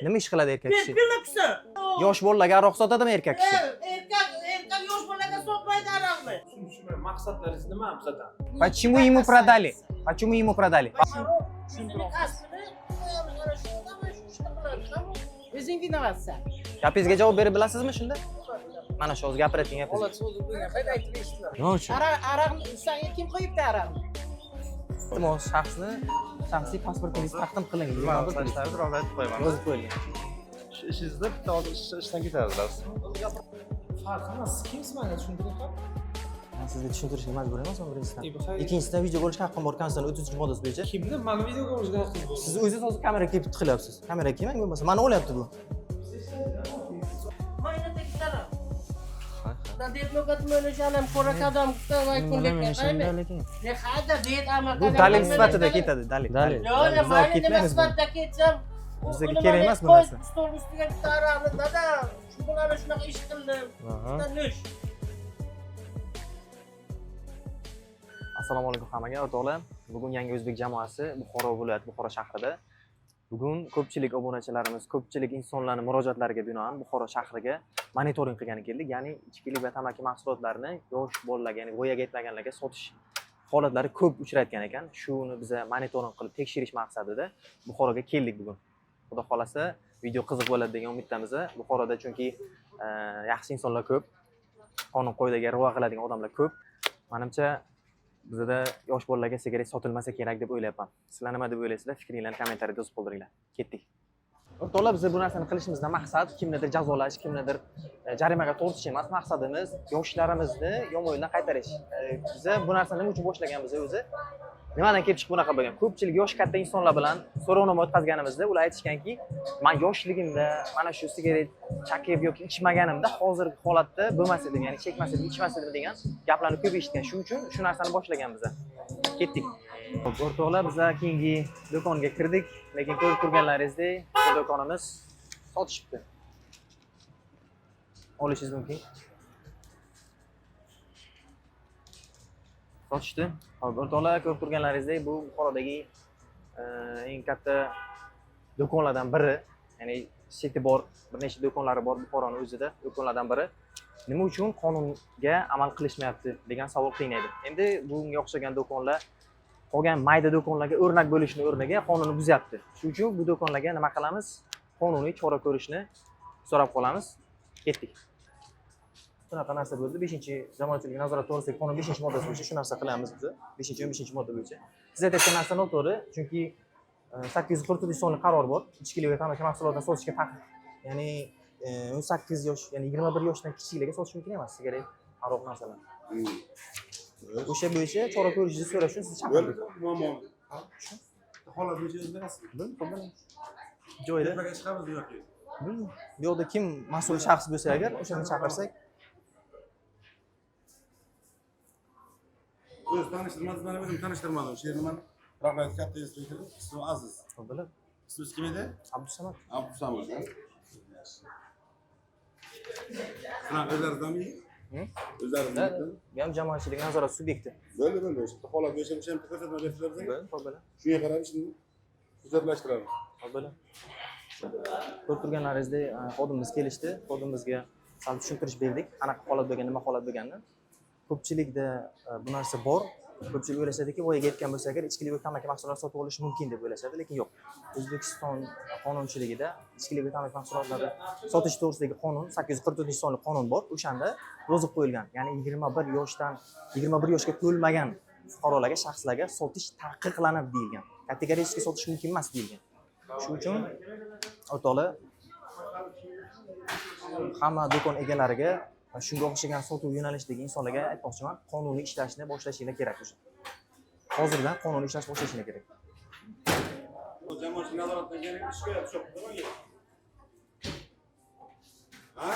Nima ish qiladi erkak kishi? Pilla kishi. Yosh bolalarga aroq sotadimi erkak kishi? Erkak, erkak yosh bolaga sotmaydi aroqni. Maqsadlaringiz nima bizdan? Почему ему продали? Почему ему продали? Aroq o'zini kasbini qo'yamiz, ana shu odam shu ishni qiladi. Tamom. O'zing виноват san. Gapingizga javob berib bilasizmi shunda? Mana shu hozir gapirayotgan gapingiz. Holat so'zi bo'lgan payt aytib eshitdilar. Nima uchun? Aroq, aroqni sanga kim qo'yibdi aroqni? Iltimos, shaxsni shaxsiy pasportingizni taqdim qiling. Birovni aytib qo'yaman. Yozib qo'yilgan. Shu ishingizda bitta hozir ishdan ketadilar. Farqi nima? Siz kimsiz, menga tushuntiring. Men sizga tushuntirishga majbur emasman birinchidan. E, bu hayır. Ikkinchisidan video olishga haqqim bor Konstitutsiyaning 30-moddasi bo'yicha. Kimni? Mani videoga olishga haqqingiz bor. Siz o'zingiz hozir kameraga kelib tiqilyapsiz. Kameraga kelmang bo'lmasa, mani olyapti bu. Mayna tekilar. Lekin Ne hada bet ama bu dalil sifatida ketadi, dalil. Dalil. Yo'q, Biz olib mayli nima ketmaymiz buni. sifatida ketsam, Bizga uni kerak mana emas bu qo'y, narsa. Stol ustiga bitta aroqni, dada, shu bilan shunaqa ish qildim. Aha. Nush. Assalomu alaykum hammaga o'rtoqlar. Bugun yangi o'zbek jamoasi Buxoro viloyati, Buxoro shahrida. Bugun ko'pchilik obunachilarimiz, ko'pchilik insonlarning murojaatlariga binoan Buxoro shahriga monitoring qilgani keldik. Ya'ni ichkilik va tamaki mahsulotlarini yosh bolalarga, ya'ni voyaga yetmaganlarga sotish holatlari ko'p uchrayotgan ekan. Shuni biza monitoring qilib tekshirish maqsadida Buxoroga keldik bugun. Xudo xolasa video qiziq bo'ladi degan umiddamiz. Buxoroda chunki yaxshi insonlar ko'p, qonun qoidaga rioya qiladigan odamlar ko'p. Manimcha bizada yosh bolalarga sigaret sotilmasa kerak deb o'ylayapman. Sizlar nima deb o'ylaysizlar? Fikringlarni kommentariyada yozib qoldiringlar. Ketdik. O'rtoqlar, biz bu narsani qilishimizdan maqsad kimnidir jazolash, kimnidir jarimaga tortish emas. Maqsadimiz yoshlarimizni yomon yo'ldan qaytarish. Biza bu narsani nima uchun boshlaganmiz o'zi? Nimadan kelib chiqib bunaqa bo'lgan? Ko'pchilik yosh katta insonlar bilan so'rovnoma o'tkazganimizda ular aytishganki, man yoshligimda mana shu sigaret chakib yoki ichmaganimda hozirgi holatda bo'lmas edim, ya'ni chekmas edim, ichmas edim degan gaplarni ko'p eshitgan. Shuning uchun shu narsani boshlaganmiz. Ketdik. Xo'p, o'rtoqlar, biz keyingi do'konga kirdik, lekin ko'rib turganlaringizdek, bu do'konimiz sotishibdi. Olishingiz mumkin. Sotishdi. Xo'p, o'rtoqlar, ko'rib turganlaringizdek, bu Buxorodagi eng katta do'konlardan biri, ya'ni seti bor, bir nechta do'konlari bor Buxoroni o'zida, do'konlardan biri. Nima uchun qonunga amal qilishmayapti degan savol qiynaydi. Endi bunga o'xshagan do'konlar qolgan mayda do'konlarga o'rnak bo'lishni o'rniga qonunni buzyapti. Shuning uchun bu do'konlarga nima qilamiz? Qonuniy chora ko'rishni so'rab qolamiz. Ketdik. Shunaqa narsa bo'ldi. 5-jamoatchilik nazorat to'g'risidagi qonun 5-moddasi bo'yicha shu narsa qilamiz biz. 5-15-modda bo'yicha. Siz aytayotgan narsa noto'g'ri, chunki 844 sonli qaror bor. Ichkilik va tamaki mahsulotlarini sotishga taqiq. Ya'ni 18 yosh, ya'ni 21 yoshdan kichiklarga sotish mumkin emas sigaret, aroq narsalar. O'sha bo'yicha chora ko'rishingizni so'rash uchun sizni chaqirdik. Muammo. Holat bo'yicha o'zingiz bilasiz. Joyida. Tepaga chiqamiz yoki? Bilmayman. Bu yoqda kim mas'ul shaxs bo'lsa agar o'shani chaqirsak, O'zi tanishtirmadingiz, mana o'zim tanishtirmadim. Shu yerni mana rahbariyat katta inspektori ismi Aziz. Bilib. Ismingiz kim edi? Abdusamad. Abdusamad. Sizlar o'zlaringizdanmi? Hı? O'zlaringizdan. Bu ham jamoatchilik nazorat subyekti. Bo'ldi, bo'ldi. O'sha holat bo'yicha o'sha ham ko'rsatma berdilar bizga. Bo'ldi, xo'p, bo'ldi. Shunga qarab ishni hujjatlashtiramiz. Xo'p, bo'ldi. Ko'rib turganlaringizdek, xodimimiz kelishdi. Xodimimizga sal tushuntirish berdik. Qanaqa holat bo'lgan, nima holat bo'lganini. Ko'pchilikda bu narsa bor. Ko'pchilik o'ylashadiki, voyaga yetgan bo'lsa agar ichkilik va tamaki mahsulotlarini sotib olish mumkin deb o'ylashadi, lekin yo'q. O'zbekiston qonunchiligida ichkilik va tamaki mahsulotlari sotish to'g'risidagi qonun 844 sonli qonun bor. O'shanda yozib qo'yilgan. Ya'ni 21 yoshdan 21 yoshga to'lmagan fuqarolarga, shaxslarga sotish taqiqlanadi deyilgan. Kategorически sotish mumkin emas deyilgan. Shuning uchun o'rtoqlar, hamma do'kon egalariga va shunga o'xshagan sotuv yo'nalishidagi insonlarga aytmoqchiman, qonuniy ishlashni boshlashinglar kerak o'sha. Hozirdan qonuniy ishlash boshlashinglar kerak. Jamoatchilik nazoratdan keyin shikoyat tushibdi nimaga? Ha?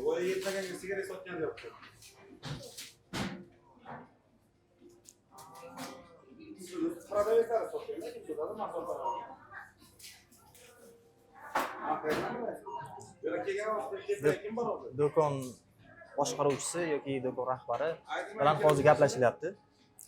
Voyaga yetmaganga sigaret sotgan deyapti. Продавецlar sotganda kim sotadi? Man sotaman. Ha, qayerdan bilasiz? Bu yerga kelgan vaqtda kelsa kim bor hozir? Do'kon boshqaruvchisi yoki do'kon rahbari bilan hozir gaplashilyapti.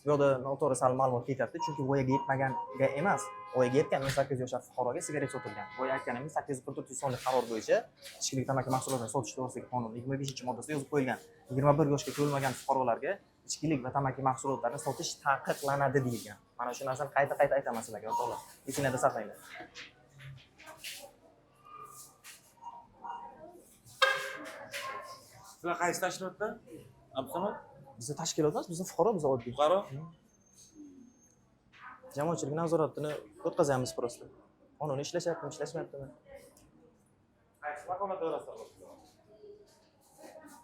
Bu yoqda noto'g'ri sal ma'lumot ketyapti, chunki voyaga yetmaganga emas, voyaga yetgan 18 yoshar fuqaroga sigaret sotilgan. Boya aytganimiz 844 sonli qaror bo'yicha ichkilik, tamaki mahsulotlarini sotish to'g'risidagi qonun 25-moddasida yozib qo'yilgan. 21 yoshga to'lmagan fuqarolarga ichkilik va tamaki mahsulotlarini sotish taqiqlanadi deyilgan. Mana shu narsani qayta qayta aytaman sizlarga, o'rtoqlar, esinglarda saqlanglar. Sizlar qaysi tashkilotdan? Abdusamad? Bizni tashkilot emas, bizni fuqaro, biz oddiy Fuqaro? Jamoatchilik nazoratini o'tkazamiz просто. Qonun ishlashyaptimi, ishlashmayaptimi? Qaysi vakolat doirasida?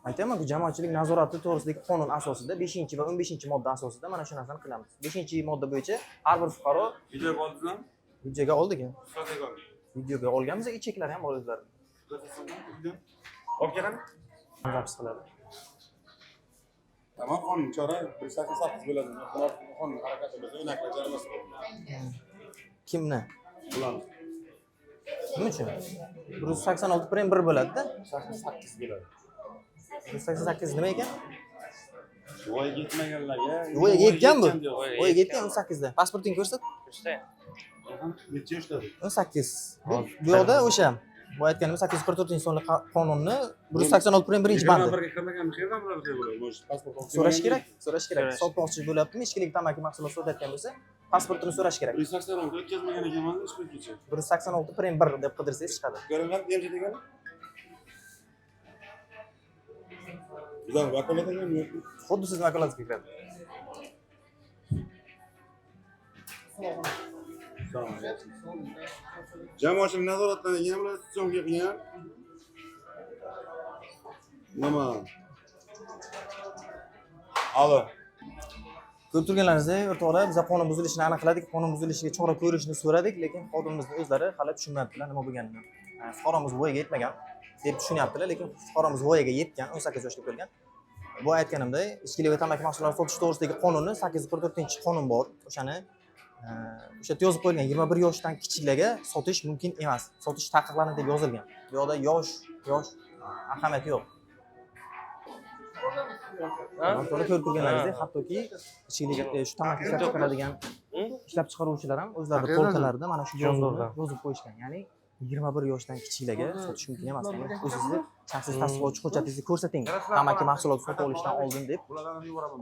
Aytyapman-ku, jamoatchilik nazorati to'g'risidagi qonun asosida 5 va 15-modda asosida mana shu narsani qilamiz. 5-modda bo'yicha har bir fuqaro Videoga oldingizmi? Videoga oldik. Suratga oldik. Videoga olganmiz, ichaklar ham bor o'zlari. Olib kelami? Запись qiladi. Tamam, qonun chora 188 bo'ladi. Qonun harakati bo'lsa, o'naklar jarimasi bo'ladi. Kimni? Bularni. Nima uchun? 186 prem 1 bo'ladi-da. 88 bo'ladi. 188 nima ekan? Voyaga yetmaganlarga. Voyaga yetgan bu. Voyaga Voyaga yetgan 18 da. Pasportingni ko'rsat. Necha yoshda? 18. Bu yoqda o'sha boya aytganimiz 844 sonli qonunni 186 prem 1-bandi. 21 ga kirmagan qayerdan biladi bo'ladi? Может, pasport olib So'rash kelmaganmi? kerak, so'rash kerak. So'rash. Sotmoqchi bo'lyaptimi, ichkilik, tamaki mahsulot sotayotgan bo'lsa, pasportini so'rash kerak. 186 o'tkazmagan ekanman hech paytgacha. 186 prem 1 deb qidirsangiz chiqadi. Ko'ringan emchi degani? Bizlar vakolat ekanmi yo'qmi? Xuddi sizni vakolatingizga kiradi. Jamoatchilik nazoratdan degan bular syomka qilgan. Nima? Alo. Ko'rib turganlaringizdek, o'rtoqlar, biz qonun buzilishini aniqladik, qonun buzilishiga chora ko'rishni so'radik, lekin xodimimizni o'zlari hali tushunmayaptilar nima bo'lganini. Fuqaromiz voyaga yetmagan deb tushunyaptilar, lekin fuqaromiz voyaga yetgan, 18 yoshga to'lgan. Bu aytganimdek, ichkilik va tamaki mahsulotlarini sotish to'g'risidagi qonunni 844-qonun bor. O'shani o'sha yerda yozib qo'yilgan, 21 yoshdan kichiklarga sotish mumkin emas. Sotish taqiqlanadi deb yozilgan. Bu yoqda yosh ahamiyati yo'q. To'g'ri, ko'rib turganlaringizdek, hattoki ichkilik, shu tamaki ishlab chiqaradigan ishlab chiqaruvchilar ham o'zlari polkalarida mana shu yozuvni yozib qo'yishgan. Ya'ni 21 yoshdan kichiklarga sotish mumkin emas. Ya'ni o'zingizni shaxsiy tasdiqlovchi hujjatingizni ko'rsating, tamaki mahsuloti sotib olishdan oldin deb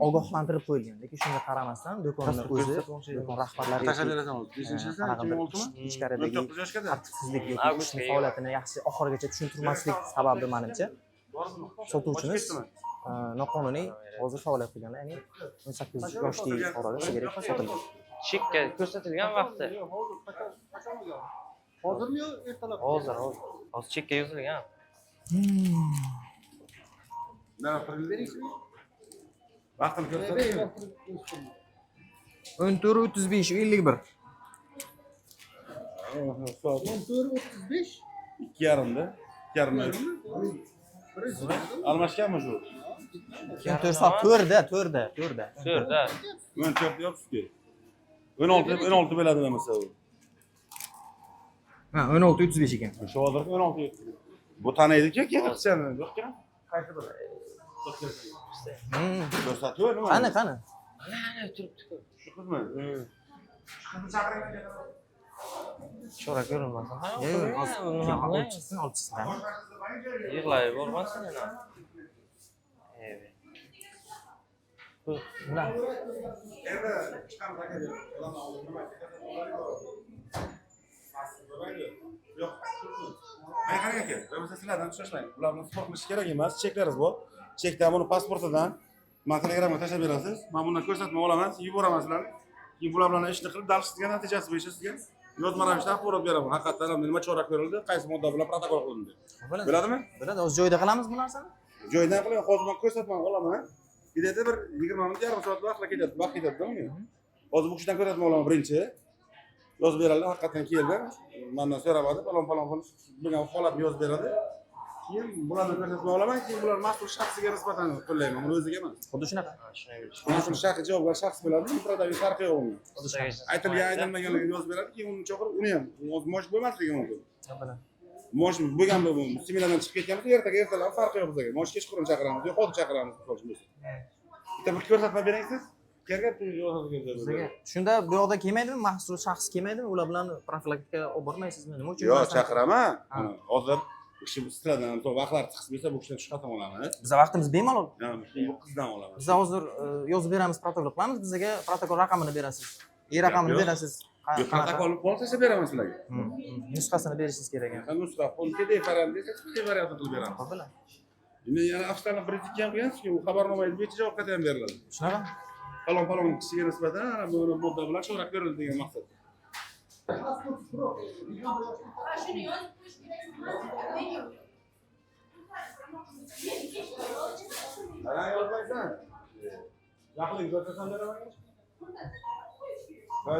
ogohlantirib qo'yilgan. Lekin shunga qaramasdan do'konni o'zi, do'kon rahbarlari Tashlab yoki berasan o'zi. Beshinchisi qanaqadir 2006mi? ichkaridagi 19 yoshgada. tartibsizlik yoki ishni faoliyatini yaxshi oxirigacha tushuntirmaslik sababi, manimcha, sotuvchimiz noqonuniy hozir faoliyat qilganlar, ya'ni 18 yoshli fuqaroga sigaret sotilgan. Chekka ko'rsatilgan vaqti. Hozirmi yo ertalab? Hozir, hozir. Hozir chekka yozilgan. Na, vaqtini ko'rsatdingmi? 14:35 51. Soat 14:35. 2:30da. 2:30da. Almashganmi shu? 14 soat 4da, 4da, 4da. 4da. 14 deyapsiz-ku. 16 16 bo'ladi bo'lmasa u. Ha, 16:35 ekan. Shu hozir 16. Bu taniydi-ku qizchani. Yo'q-ku. Qaysi biri? Ko'rsatuv nima? Qani, qani? Ana turibdi-ku. Shu qizmi? Shu qizni chaqiring. Chora ko'rinmasin. Ha, Yo'q, yo'q, hozir nima olib qilay? chiqsin, olib chiqsin. Qani. Yig'lab yubormasin yana. Evet. Bular Endi chiqamiz aka. Ularni oldin nima aytadi? Yo'q. Mana qarang aka, bo'lmasa sizlardan shoshmang. Ular bilan sport qilish kerak emas. Cheklaringiz bor. Chekdan buni pasportidan man Telegramga tashlab berasiz. Men bundan ko'rsatma olaman, yuboraman sizlarni. Keyin bular bilan ishni qilib, dars sizga natijasi bo'yicha sizga yozma ravishda axborot beraman. Haqiqatdan ham nima chora ko'rildi, qaysi modda bilan protokol qilindi. Bo'ladi. Bo'ladimi? Bo'ladi. O'z joyida qilamiz bu narsani. Joyidan qiling, hozir men ko'rsatma olaman. Где-то bir 20 minut, yarim soat vaqt ketadi, vaqt ketadi unga. Hozir bu kishidan ko'rsatma olaman birinchi. Yozib beradi, haqiqatdan keldi. Mendan so'ramadi, falon falon falon bo'lgan holatni yozib beradi. Keyin bularni ko'rsatma olaman, keyin bular mas'ul shaxsiga nisbatan qo'llayman, uni o'ziga emas. Xuddi shunaqa. Mas'ul shaxs, javobgar shaxs bo'ladi, improdaviy farqi yo'q unga. Xuddi shunaqa. Aytilgan, aytilmaganligini yozib beradi, keyin uni chaqirib, uni ham hozir mosh bo'lmasligi mumkin. Bo'ladi. Mosh bo'lgan bu seminardan chiqib ketgan bo'lsa, ertaga ertalab farqi yo'q bizga. Mosh kechqurun chaqiramiz, yo hozir chaqiramiz, misol uchun bo'lsa. Bitta bir ko'rsatma bering siz. Kerak yozadigan joy. Bizga shunda bu yoqda kelmaydimi? Maxsus shaxs kelmaydimi? Ular bilan profilaktika olib bormaysizmi? Nima uchun? Yo'q, narsani- chaqiraman. Ha. Mana, hozir bu kishi sizlardan misol vaqtlar chiqib bersa, bu kishidan shuhrat ham olamiz. Biza vaqtimiz bemalol. Ha, bu qizdan olamiz. Biz hozir yozib beramiz, protokol qilamiz, bizga protokol raqamini berasiz. E raqamini Yo'q. berasiz. Yo'q, protokol bo'lsa beraman sizlarga. Nusxasini berishingiz kerak ekan. Ha, nusxa, qo'l PDF variant desa, PDF variantini qilib beramiz. Qo'pila. Endi yana afsuslanib birinchi ham qilgansiz-ku, u xabarnomangiz bo'yicha javob qayta ham beriladi. Shunaqa? Falon falon kishiga nisbatan ana bu modda bilan chora ko'rildi degan maqsadda. Shuni yozib qo'yish kerak. Ana yozmaysan. Yaqinlik ko'rsatsam beraman.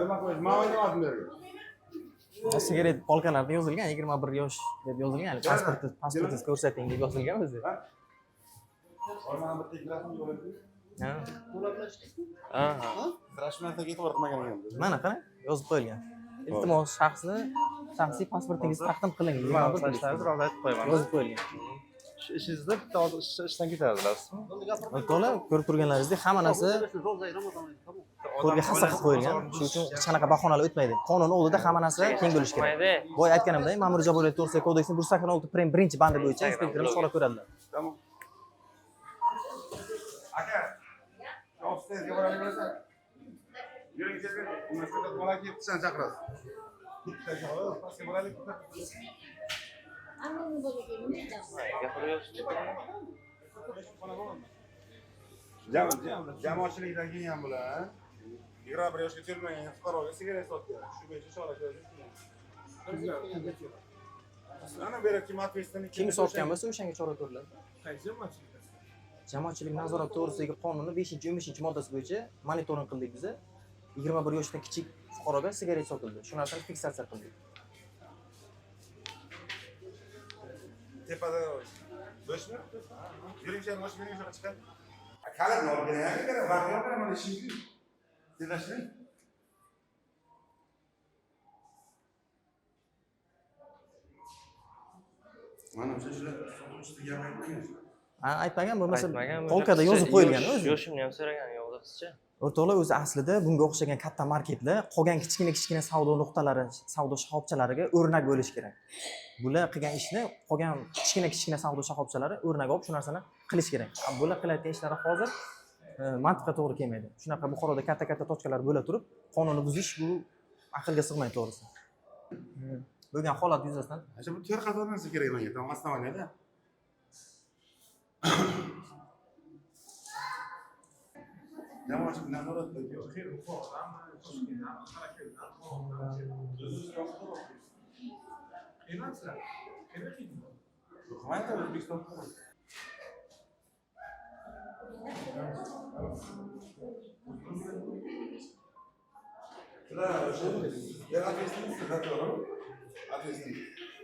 Nima qo'yish? Men o'ynamadim bu yerga. Sigaret polkalarda yozilgan 21 yosh deb yozilgan. Hali pasportingizni ko'rsating deb yozilgan o'zi. Mana bitta rasm yo'q edi. Ha. Aha. Sira shu narsaga e'tibor qilmagan ekanmiz. Mana qarang, yozib qo'yilgan. Iltimos, shaxsni shaxsiy pasportingizni taqdim qiling. Mana 21 sochlaringizni plyus. biroz aytib qo'yaman. Yozib qo'yilgan. Shu ishingizda bitta hozir ishdan ketadi, bilasizmi? O'rtoqlar, ko'rib turganlaringizdek hamma narsa qo'lga hassa qilib qo'yilgan. Shuning uchun hech qanaqa bahonalar o'tmaydi. Qonun oldida hamma narsa teng bo'lishi kerak. Mayda. Boya aytganimdek, Ma'muriy jazolar to'g'risidagi kodeksning 186 prim birinchi bandi bo'yicha inspektorimiz chora ko'radilar. Tamam. Aka, ofisingizga boraylik bilasan. Yuring, kelgin. Unga ko'rsatib bola kelib qishdan chaqirasiz. Pastga boraylik. Jamoatchilikdan kelgan bular. 21 yoshga to'lmagan fuqaroga sigaret sotgan. Shu bo'yicha chora ko'rish. Ana bu yerga kim ответственный Kim sotgan bo'lsa o'shanga chora ko'riladi. Qaysi jamoatchilik? Jamoatchilik nazorati to'g'risidagi qonunni 5-15-moddasi bo'yicha monitoring qildik biza. 21 yoshdan kichik fuqaroga sigaret sotildi. Shu narsani fiksatsiya qildik. Tepada bo'shmi? Yuring, sen bosh bering, shunaqa chiqadi. Kalimni olib keling, aka, vaqt yo'q, mana ishim. Tezlashtiring. Mana o'sha shular sotuvchisi gap aytmagan. Ha, aytmagan bo'lmasa Aytmagan, polkada yozib qo'yilgan o'zi. Yoshimni ham so'ragan yo'qda qizcha. O'rtoqlar, o'zi aslida bunga o'xshagan katta marketlar qolgan kichkina-kichkina savdo nuqtalari, savdo shoxobchalariga o'rnak bo'lishi kerak. Bular qilgan ishni qolgan kichkina-kichkina savdo shoxobchalari o'rnak olib shu narsani qilish kerak. Bular qilayotgan ishlari hozir mantiqqa to'g'ri kelmaydi. Shunaqa Buxoroda katta-katta tochkalar bo'la turib, qonunni buzish bu aqlga sig'maydi to'g'risi. Bo'lgan holat yuzasidan O'sha bu to'rt qator narsa kerak menga, tam основаниеda. Jamoatchilik nazorat O'zbekiston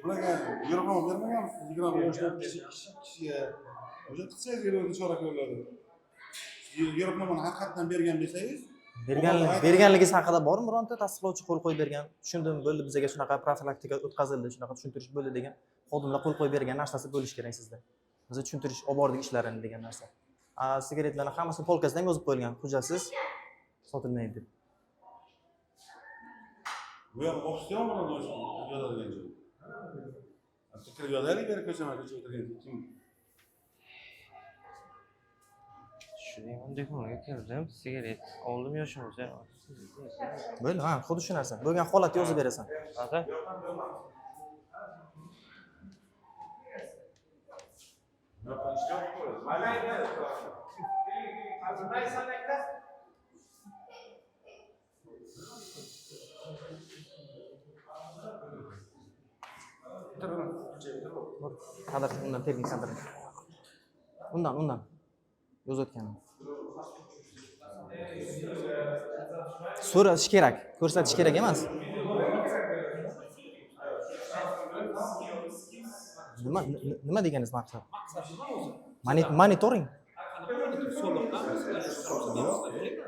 Bularga yo'riqnoma bermaganmisiz? 21 yoshdan kichik kishiga o'sha qilsangiz yo'lni chora ko'riladi. Yo'riqnomani haqiqatdan bergan desangiz, berganligingiz haqida bormi bironta tasdiqlovchi qo'l qo'yib bergan? Tushundim, bo'ldi, bizga shunaqa profilaktika o'tkazildi, shunaqa tushuntirish bo'ldi degan xodimlar qo'l qo'yib bergan narsasi bo'lishi kerak sizda. Biz tushuntirish olib bordik ishlarini degan narsa. Sigaretlarni hammasini polkasida ham yozib qo'yilgan, hujjatsiz sotilmaydi deb. Bu yoq ofisda ham bo'ladi o'sha yozadigan joy. Hatto kirib yozaylik beri ko'chama-ko'cha o'tirgan kim? Shu deyman, do'konga kirdim, sigaret oldim, yoshim so'ramadim. Bo'ldi, ha, xuddi shu narsa. Bo'lgan holatni yozib berasan. Hozir Kadr undan tergin kadr. Undan yozayotganim. So'rash kerak, ko'rsatish kerak emas. Nima deganingiz maqsad? Monitoring.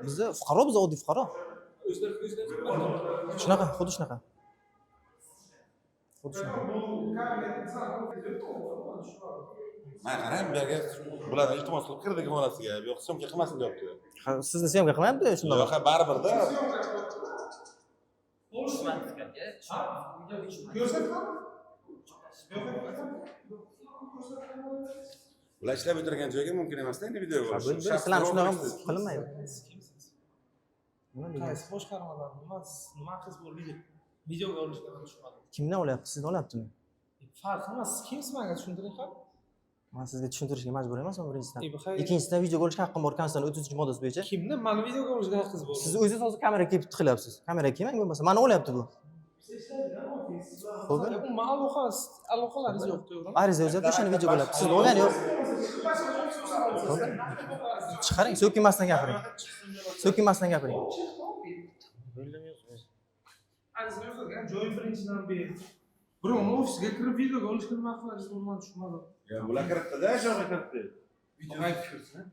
Bizni fuqaro, biz oddiy fuqaro. Shunaqa, xuddi shunaqa. Xuddi shunaqa. Man qarang, bu yerga bulardan iltimos qilib kirdik xonasiga. Bu yoqqa syomka qilmasin deyapti. Ha, sizni syomka qilmayapti shundoq. Yo'q, ha, baribir-da. Ko'rsatma. Bular ishlab o'tirgan joyga mumkin emasda endi videoga Ha, olish. bu Shaxs sizlar shunaqa ro'yxatisiz. qilinmaydi. Nima degan? Qaysi boshqarmadan? Nima nima qiz bor video? Videoga olishga man tushunmadim. Kimdan olyapti? Sizdan olyaptimi? Farqi emas, siz kimsiz menga tushuntiring qani? Man sizga tushuntirishga majbur emasman birinchidan. E, bu hay- Ikkinchisidan videoga olishga haqqim bor Konstitutsiyaning 33-moddasi bo'yicha. Kimni mani videoga olishga haqqingiz bor? Siz o'zingiz hozir kameraga kelib tiqilyapsiz. Kameraga kelmang bo'lmasa, mani olyapti bu. Xo'p. Umuman aloqalaringiz yo'q, to'g'rimi? Ariza yozyapti, o'shani videoga olyapti. Sizni olgani yo'q. Chiqaring, so'kinmasdan gapiring. So'kinmasdan gapiring. Bo'ldim, yo'q. Ariza yozilgan joyi birinchidan ber. Birovni ofisiga kirib videoga olishga nima haqlaringiz bor, man tushunmadim. Ya, bular kiritdi-da, shu yoqqa kiritdi. Videoga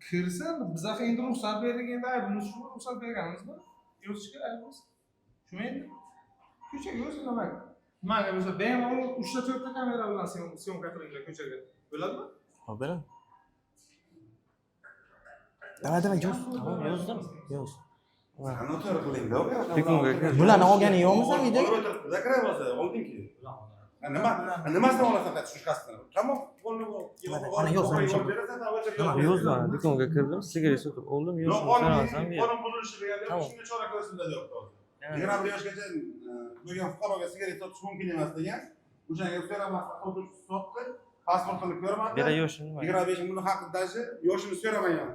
kirsin, biza endi ruxsat berdik, endi aybimiz shu, ruxsat berganimizmi? Yozishga aybimiz. Shumi endi? Ko'chaga o'zi nima? Nimaga bo'lsa, bemalol 3 ta 4 ta kamera bilan syomka qilinglar ko'chaga. Bo'ladimi? Hop, bering. Давай, давай, yoz. Tamom, yozdim. Yoz. Noto'g'ri qiling-da, u yoqqa. Do'konga kirdim. Bularni olgani yo'qmisan videoga? Olib o'tiribdi-da, kirib olsa, oldingki. Ha, nima? Ha, nimasidan olasan tushkasini? Tamom, qo'lni Ana, yo'q, yo'q, yo'q. berasan, Nima? Yo'q, do'konga kirdim, sigaret sotib oldim, yo'q, so'ramasam ber. Qonun buzilishi deganda Tamom. shunga chora ko'rsinlar deyapti hozir. 21 yoshgacha bo'lgan fuqaroga sigaret sotish mumkin emas degan. O'shanga so'ramasdan sotuvchi sotdi, pasportini ko'rmadi. Bera yoshim nima? 25 buni haqi даже yoshini so'ramagan.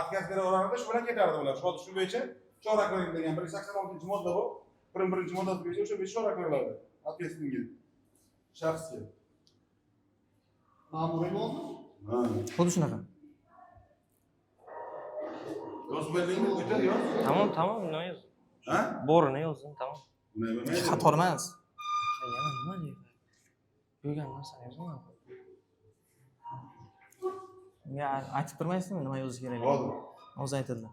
Отказ beraverardi, shu bilan ketardi ular. Shu shu bo'yicha chora ko'ring degan 186-modda bu. 1-moddasi bo'yicha o'sha bo'yicha chora ko'riladi. Ответственный shaxsga. Ma'muriy hozir? Ha. Xuddi shunaqa. Yozib berdingmi? O'tar yoz. Tamom, tamom, nima yoz? Ha? Borini yozdim, tamom. Unday bo'lmaydi. Qator emas. Ha, yana nima deydi? Bo'lgan narsani yozaman. Unga aytib turmaysizmi nima yozish kerakligini? Hozir. O'zi aytadilar.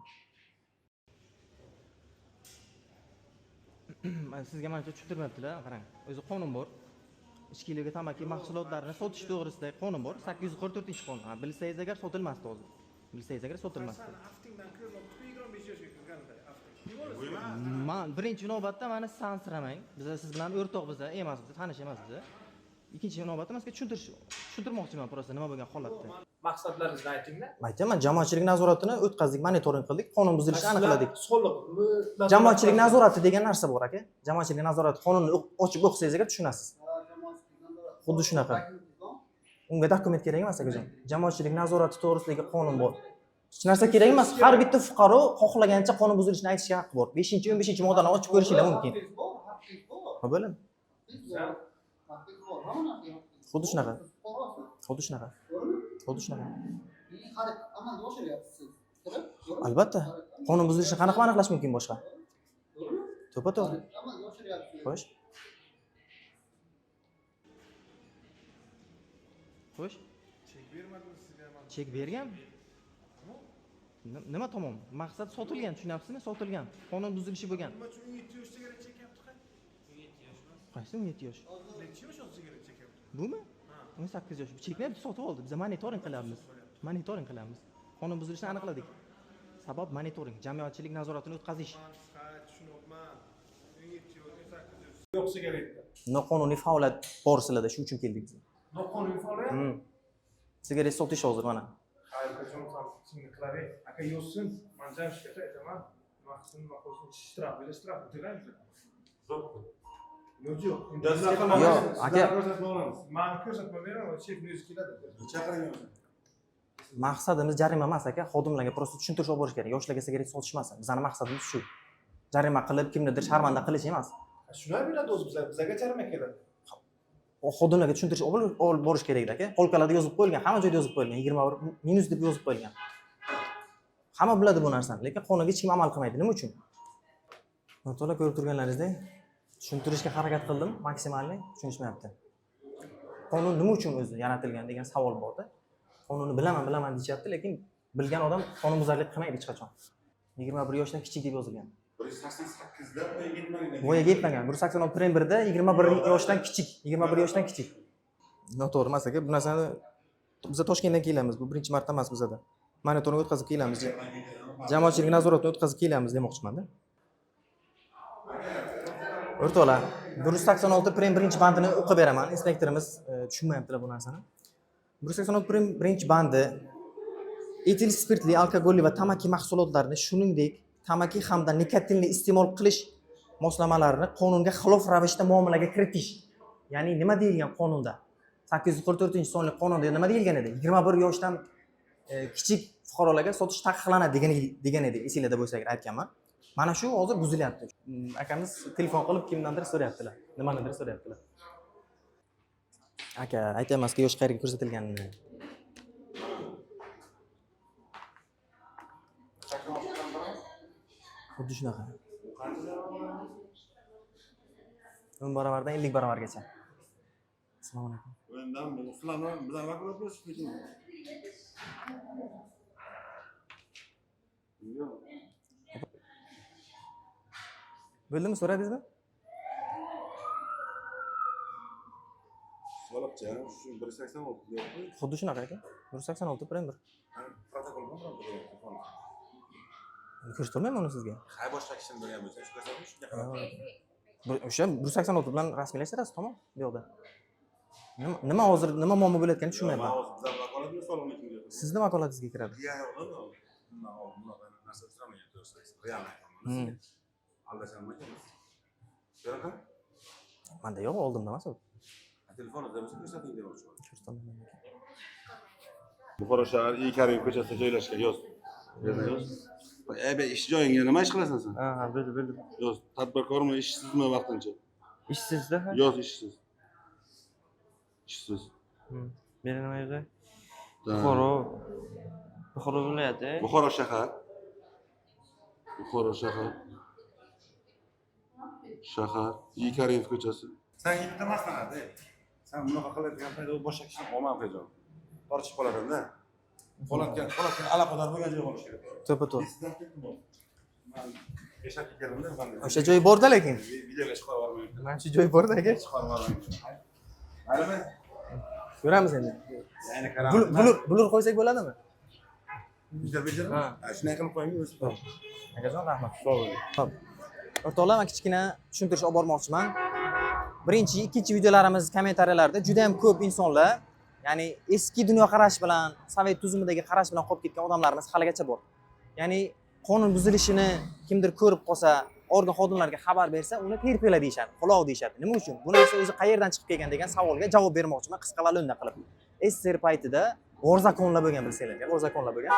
Sizga manimcha tushuntirmayaptilar, qarang. O'zi qonun bor. Ichkilik va tamaki mahsulotlarini sotish to'g'risidagi qonun bor. 844-qonun. Ha, bilsangiz agar sotilmasdi hozir. Bilsangiz agar sotilmasdi. Aftingdan ko'rmoqchi 25 yoshga kirganda afting. Man birinchi navbatda mani sansiramang. Biz siz bilan o'rtoq biz emas, biz tanish emas biz. Ikkinchi navbatda man sizga tushuntirmoqchiman просто nima bo'lgan holatda. Maqsadlaringizni aytinglar. Aytaman, jamoatchilik nazoratini o'tkazdik, monitoring qildik, qonun buzilishini aniqladik. Soliqmi? Jamoatchilik nazorati degan narsa bor aka. Jamoatchilik nazorati qonunni ochib o'qisangiz agar tushunasiz. Xuddi shunaqa. Unga dokument kerak emas akajon. Jamoatchilik nazorati to'g'risidagi qonun bor. Hech narsa kerak emas. Har bitta fuqaro xohlagancha qonun buzilishini aytishga haqqi bor. 5-15-moddani ochib ko'rishinglar mumkin. Haqqingiz bor, haqqingiz bor. Ha, bo'ladi. Haqqingiz bor. Haqqingiz bor. Hamma narsaga haqqingiz Xuddi bor. shunaqa. Siz fuqarosiz, Xuddi shunaqa. to'g'rimi? Xuddi shunaqa. Keyin harakat amalga oshiryapsiz siz. Kirib, to'g'rimi? Albatta. Harakat Qonun buzilishini qanaqa aniqlash mumkin boshqa? To'g'rimi? To'ppa-to'g'ri. Harakat amalga oshiryapsiz. Xo'sh. Xo'sh. Chek bermadim sizga man. Chek bergan? Nima tamom? Maqsad sotilgan, tushunyapsizmi? Sotilgan. Qonun buzilishi bo'lgan. Nima uchun 17 yosh sigaret chekyapti? Qaysi 17 yosh? Necha yosh sigaret chekyapti? Bumi? 18 yosh. Chekmayapti, sotib oldi. Biz monitoring qilyapmiz. Monitoring qilyapmiz. Qonun buzilishini aniqladik. Sabab monitoring, jamoatchilik nazoratini o'tkazish. Man tushunyapman. 17 yosh, 18 yosh. Yo'q sigaretda. Noqonuniy faoliyat bor sizlarda, shu uchun keldik biz. Noqonuniy faoliyat. Sigaret sotish hozir mana. Xayr, qachon shuni qilaver. Aka yozsin, man jamshidga aytaman. Nima qilsin, nima qilsin, shtraf, bera shtraf to'laymiz. Yo'q, yo'q. Yo'q, aka. Ko'rsatma olamiz. Man ko'rsatma beraman, chekni o'zi keladi. Chaqiring o'zi. Maqsadimiz jarima emas aka, xodimlarga просто tushuntirish olib borish kerak. Yoshlarga sigaret sotish emas. Bizning maqsadimiz shu. Jarima qilib, kimnidir sharmanda qilish emas. Shular biladi o'zi bizlar, bizaga jarima keladi. Xodimlarga tushuntirish olib borish kerak aka. Polkalarda yozib qo'yilgan, hamma joyda yozib qo'yilgan, 21 minus deb yozib qo'yilgan. Hamma biladi bu narsani, lekin qonunga hech kim amal qilmaydi. Nima uchun? O'rtoqlar, ko'rib turganlaringizdek, tushuntirishga harakat qildim, maksimalniy tushunishmayapti. Qonun nima uchun o'zi yaratilgan degan savol borda. Qonunni bilaman, bilaman deyishyapti, lekin bilgan odam qonunbuzarlik qilmaydi hech qachon. 21 yoshdan kichik deb yozilgan. 188da voyaga yetmagan. Voyaga yetmagan. 186 prem 1da 21 yoshdan kichik, 21 yoshdan kichik. Noto'g'ri emas aka, bu narsani Biz Toshkentdan kelamiz, bu birinchi marta emas bizada. Monitoring o'tkazib kelamiz. Jamoatchilik nazoratini o'tkazib kelamiz demoqchimanda. O'rtoqlar, 186 prim birinchi bandini o'qib beraman. Inspektorimiz tushunmayaptilar bu narsani. 186 prim birinchi bandi: etil spirtli, alkogolli va tamaki mahsulotlarini, shuningdek, tamaki hamda nikotinni iste'mol qilish moslamalarini qonunga xilof ravishda muomalaga kiritish. Ya'ni nima deyilgan qonunda? 844-sonli qonunda nima deyilgan edi? 21 yoshdan kichik fuqarolarga sotish taqiqlanadi degan edi. Esinglarda bo'lsa agar aytganman. Mana shu hozir buzilyapti. Akamiz telefon qilib kimdandir so'rayaptilar. Nimanidir so'rayaptilar. Aka, aytyapmizki, yosh qayerga ko'rsatilganini. Xuddi shunaqa. 10 baravardan 50 baravargacha. Assalomu alaykum. O'yindan bu sizlarni bizlar vakolat berishdi lekin. Yo'q. Bo'ldimi, so'radingizmi? Soliqchi, shu 186 deyapti. Xuddi shunaqa aka. 186 prim 1. Protokol bormi telefon? Ko'rsatolmayman uni sizga. Hay, boshqa kishini bo'lgan bo'lsa, shu ko'rsatib, shunga qarab. O'sha 186 bilan rasmiylashtirasiz, tamom, bu yoqda. Nima hozir nima muammo bo'layotganini tushunmayapman. Man hozir bizlar vakolatmi soliqni kimga? Sizni vakolatingizga kiradi. Real yo'qmi? Bundan oldin bunaqa narsa uchramagan, to'g'risi. Real aytaman. Aldasam ekan. Shunaqa? Manda yo'q, oldimda emas u. Telefoningizda bo'lsa ko'rsating demoqchiman. Ko'rsatolmayman. Buxoro shahar I Karimov ko'chasida joylashgan, yoz. Yoz. Ey, be, ish joyingga nima ish qilasan sen? Ha, bildim, bildim. Yoz, tadbirkormi, ishsizmi vaqtincha? Ishsizda ha? Yoz, ishsiz. Ishsiz. Beri nima yozay? Da. Buxoro viloyati. Buxoro shahar. Buxoro shahar. Shahar I Karimov ko'chasi. Sen yetti emassan, sen bunaqa qiladigan payt u boshqa kishini olma qilgan. Tortishib qolasan-da. Holatga aloqador bo'lgan joy bo'lishi kerak. To'ppa-to'g'ri. Esidan ketdim bu. Man yashab ketganimda man O'sha joy borda lekin. Videoga chiqarib yubormayman. Mana shu joy borda aka. Chiqarib yubormayman. Maylimi? Ko'ramiz endi. Yana qaramiz. Blur qo'ysak bo'ladimi? Bijar, bijar. Ha. Ha, shunday qilib qo'ying o'zi. Akajon, rahmat. Sog' bo'ling. Xo'p. O'rtoqlar, men kichkina tushuntirish olib bormoqchiman. Birinchi, ikkinchi videolarimiz kommentariyalarida juda ham ko'p insonlar, ya'ni eski dunyoqarash bilan, sovet tuzumidagi qarash bilan qolib ketgan odamlarimiz haligacha bor. Ya'ni qonun buzilishini kimdir ko'rib qolsa, organ xodimlariga xabar bersa, uni terpela deyishadi, quloq deyishadi. Nima uchun? Bu narsa o'zi qayerdan chiqib kelgan degan savolga javob bermoqchiman qisqa va lo'nda qilib. SSR paytida g'orzakonlar bo'lgan, bilsanglar, g'orzakonlar bo'lgan.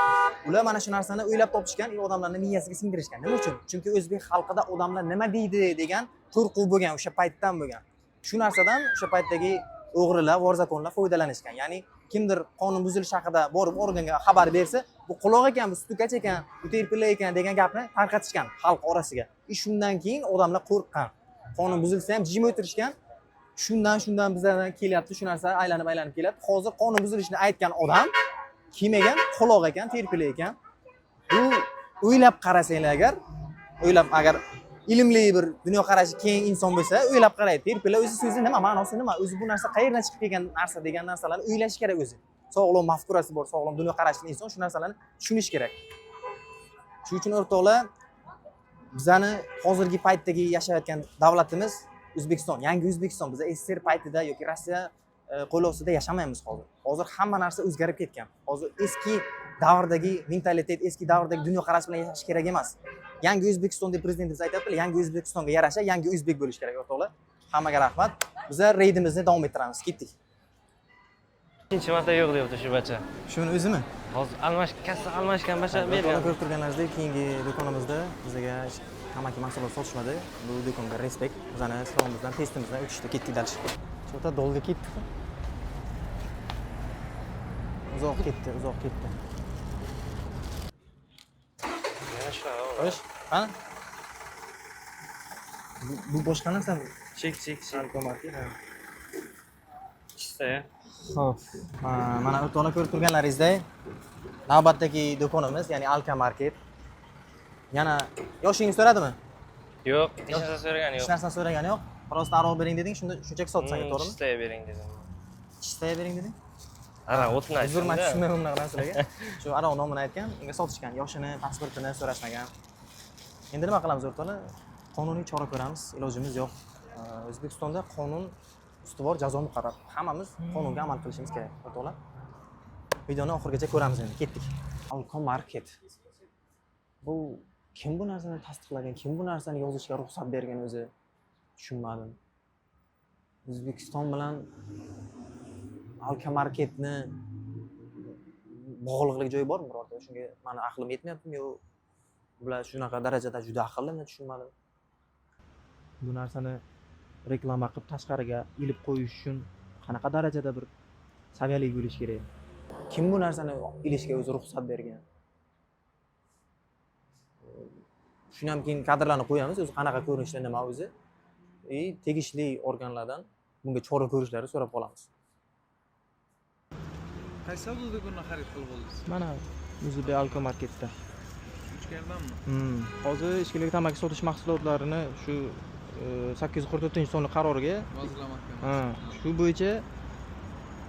Ular mana shu narsani o'ylab topishgan, odamlarning miyasiga singdirishgan. Nima uchun? Chunki o'zbek xalqida odamlar nima deydi degan qo'rquv bo'lgan, o'sha paytdan bo'lgan. Shu narsadan o'sha paytdagi o'g'rilar, g'orzakonlar foydalanishgan. Ya'ni kimdir qonun buzilishi haqida borib organga xabar bersa, bu quloq ekan, bu stukach ekan, bu terpila ekan degan gapni tarqatishgan xalq orasiga. Shundan keyin odamlar qo'rqqan. Qonun buzilsa ham jim o'tirishgan. Shundan bizlardan kelyapti, shu narsa aylanib kelyapti. Hozir qonun buzilishini aytgan odam kim ekan? Quloq ekan, terpila ekan. Bu o'ylab qarasanglar agar, o'ylab agar ilmli bir dunyoqarashi keng inson bo'lsa, o'ylab qaraydi. Terpila o'zi so'zi nima, ma'nosi nima, o'zi bu narsa qayerdan chiqib kelgan narsa degan narsalarni o'ylash kerak o'zi. Sog'lom mafkurasi bor, sog'lom dunyoqarashli inson shu narsalarni tushunish kerak. Shuning uchun o'rtoqlar, bizani hozirgi paytdagi yashayotgan davlatimiz O'zbekiston, yangi O'zbekiston. Biz SSR paytida yoki Rossiya qo'l ostida yashamaymiz hozir. Hozir hamma narsa o'zgarib ketgan. Hozir eski davrdagi mentalitet, eski davrdagi dunyoqarash bilan yashash kerak emas. Yangi O'zbekiston deb prezidentimiz aytyaptilar, yangi O'zbekistonga yarasha yangi o'zbek bo'lish kerak o'rtoqlar. Hammaga rahmat. Bizlar reydimizni davom ettiramiz. Ketdik. Ikkinchi marta yo'q deyapti shu bacha. Shuni o'zimi? Hozir almash kassa almashgan bacha O'rtoqlar, bergan. ko'rib turganlaringizdek, keyingi do'konimizda bizga tamaki mahsulot sotishmadi. Bu do'konga respekt. Bizani sinovimizdan, testimizdan o'tishdi. Ketdik dальше. Chota dolga ketdi. Uzoq ketdi, uzoq ketdi. Yana shunaqa. Xo'sh, qani? Bu boshqa narsa bu. Chek, chek, chek. Chista ya. Xo'p, mana o'rtoqlar ko'rib turganlaringizdek, navbatdagi do'konimiz, ya'ni Alka Market. Yana yoshingizni so'radimi? Yo'q, hech narsa so'ragani Hech yo'q. narsa so'ragani yo'q. Просто aroq bering deding, shunda shunchaki sotsan, to'g'rimi? Chistaya bering dedim. Chistaya bering deding. Aroq o'tini Uzr, man aytdim-da. tushunmayman bunaqa narsalarga. Shu aroq nomini aytgan, unga sotishgan, yoshini, pasportini so'rashmagan. Endi nima qilamiz, o'rtoqlar? Qonuniy chora ko'ramiz, ilojimiz yo'q. O'zbekistonda qonun ustuvor, jazo muqarrar. Hammamiz qonunga amal qilishimiz kerak, o'rtoqlar. Videoni oxirigacha ko'ramiz endi, ketdik. Alko Market. Bu kim bu narsani tasdiqlagan, kim bu narsani yozishga ruxsat bergan o'zi? Tushunmadim. O'zbekiston bilan Alka Marketni bog'liqlik joyi bormi birorta? Shunga mani aqlim yetmayaptimi yo bular shunaqa darajada juda aqllimi, tushunmadim. Bu narsani reklama qilib tashqariga ilib qo'yish uchun qanaqa darajada bir saviyali bo'lish kerak? Kim bu narsani ilishga o'zi ruxsat bergan? Shuni ham keyin kadrlarni qo'yamiz, o'zi qanaqa ko'rinishda, nima o'zi. И tegishli organlardan bunga chora ko'rishlarini so'rab qolamiz. Qaysi savdo do'konidan xarid qilib oldingiz? Mana O'zbek Alko Marketda. Ichkaridanmi? Hozir ichkilik, tamaki sotish mahsulotlarini shu 844-sonli qaroriga Vazirlar Mahkamasi. Ha, shu bo'yicha